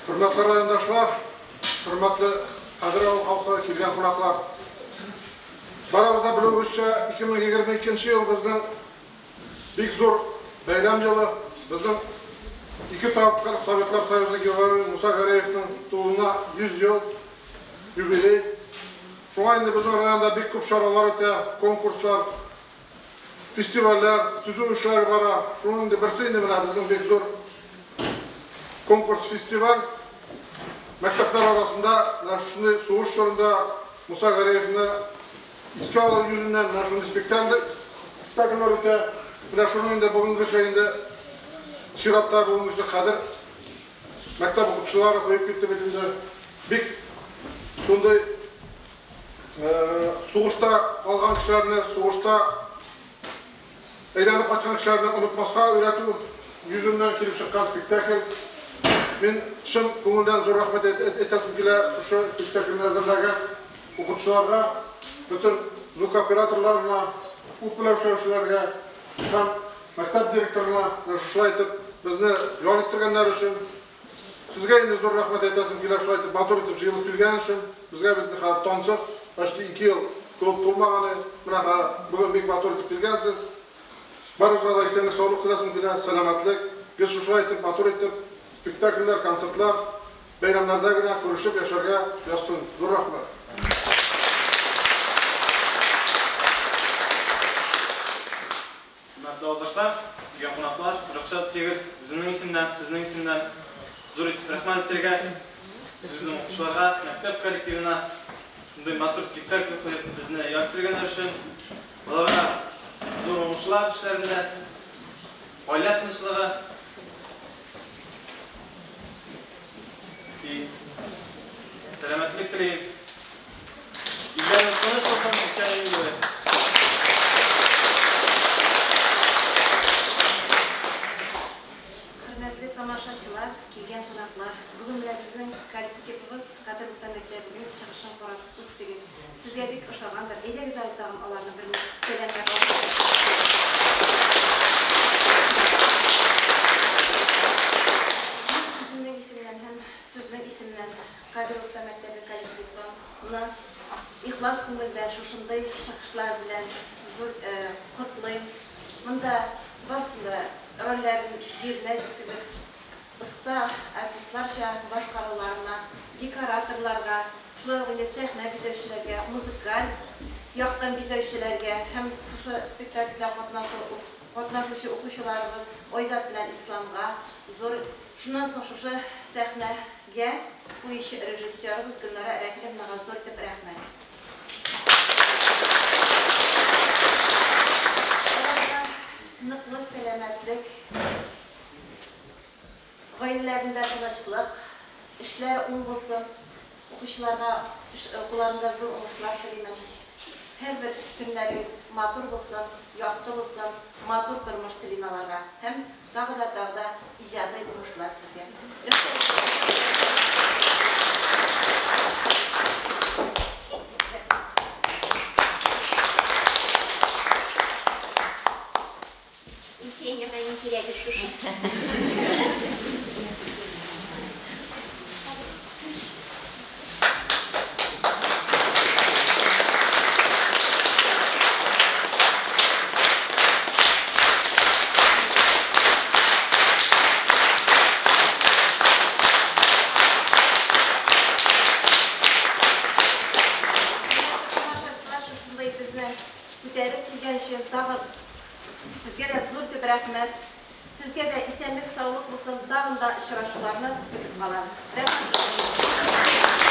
S9: Хөрмәтле райондашлар, хөрмәтле Кадер авыл халкы, килгән кунаклар. Барыгыз да белүегезчә, 2022 ел безнең бик зур бәйрәм елы. Безнең ике тапкыр Советлар Союзы Герое Муса Гәрәевның тууына 100 ел юбилей. Шуңа инде безнең районда бик күп чаралар үтә, конкурслар, фестивальләр, төзү эшләре бара. Шуның инде берсе инде менә безнең бик зур конкурс, фестиваль. Мәктәпләр арасында менә шундый сугыш чорында Муса Гәрәевне искә алу йөзеннән менә шундый спектакльләр үтә. Менә шуның инде бүгенгесе инде чиратта бүгенгесе кадер мәктәп укытучылары куеп китте бит инде. Бик шундый сугышта калган кешеләрне, сугышта әйләнеп кайткан кешеләрне онытмаска өйрәтү йөзеннән килеп чыккан спектакль. Мин чын күңелдән зур рәхмәт әйтәсем килә шушы спектакльне әзерләгән укытучыларга, бөтен звукооператорларына, ут белән эшләүчеләргә һәм мәктәп директорына менә шушылай итеп безне ял иттергәннәр өчен. Сезгә инде зур рәхмәт әйтәсем килә шулай итеп матур итеп җыелып килгән өчен. Безгә бит хәзер тансык, почти 2 ел клуб тулмаган иде. Менә хәзер бүген бик матур итеп килгәнсез. Барыгызга да исәнлек, саулык теләсем килә, сәламәтлек. Гел шушылай итеп матур итеп спектакльләр, концертлар, бәйрәмнәрдә генә күрешеп яшәргә язсын. Зур рәхмәт.
S10: Хөрмәтле авылдашлар, килгән кунаклар, рөхсәт итегез, үземнең исемнән, сезнең исемнән зур итеп рәхмәт әйтергә үзебезнең укучыларга, мәктәп коллективына шундый матур спектакль куеп безне ял иттергәннәр өчен, аларга зур уңышлар эшләрендә, гаилә тынычлыгы и сәламәтлек телим. Илләрегез тыныч булсын, исән-имин булыйк.
S11: Хөрмәтле тамашачылар, килгән кунаклар, бүген менә безнең коллективыбыз Кадер урта мәктәбенең чыгышын карап үттегез. Сезгә бик ошагандыр. Әйдәгез әле тагын аларны бер сәламләп алыйк. Мин үземнең исемнән һәм сезнең исемнән Кадер урта мәктәбе коллективына ихлас күңелдән шушындый чыгышлар белән зур котлыйм. Монда барысы да рольләрен җиренә җиткезеп, оста артистларча башкаруларына, декораторларга, шулай ук инде сәхнә бизәүчеләргә, музыкаль яктан бизәүчеләргә һәм шушы спектакльдә катнашучы укучыларыбыз Айзат белән Исламга зур, шуннан соң шушы сәхнәгә куючы режиссерыбыз Гөлнара Рәфиловнага зур итеп рәхмәт. Аларга ныклы сәламәтлек, Өйләрендә тынычлык, эшләре уң булсын. Укучыларга укуларында зур уңышлар телимен. Һәрбер көннәрегез матур булсын, якты булсын, матур тормыш телим аларга. Һәм тагы да тагы да иҗади уңышлар сезгә.
S1: Пенсионерга иң кирәге шушы.
S11: Тамашачылар шушындай безне күтәреп килгән өчен тагын сезгә дә зур итеп рәхмәт. Сезгә дә исәнлек, саулык булсын. Тагын да очрашуларны көтеп калабыз. Рәхмәт.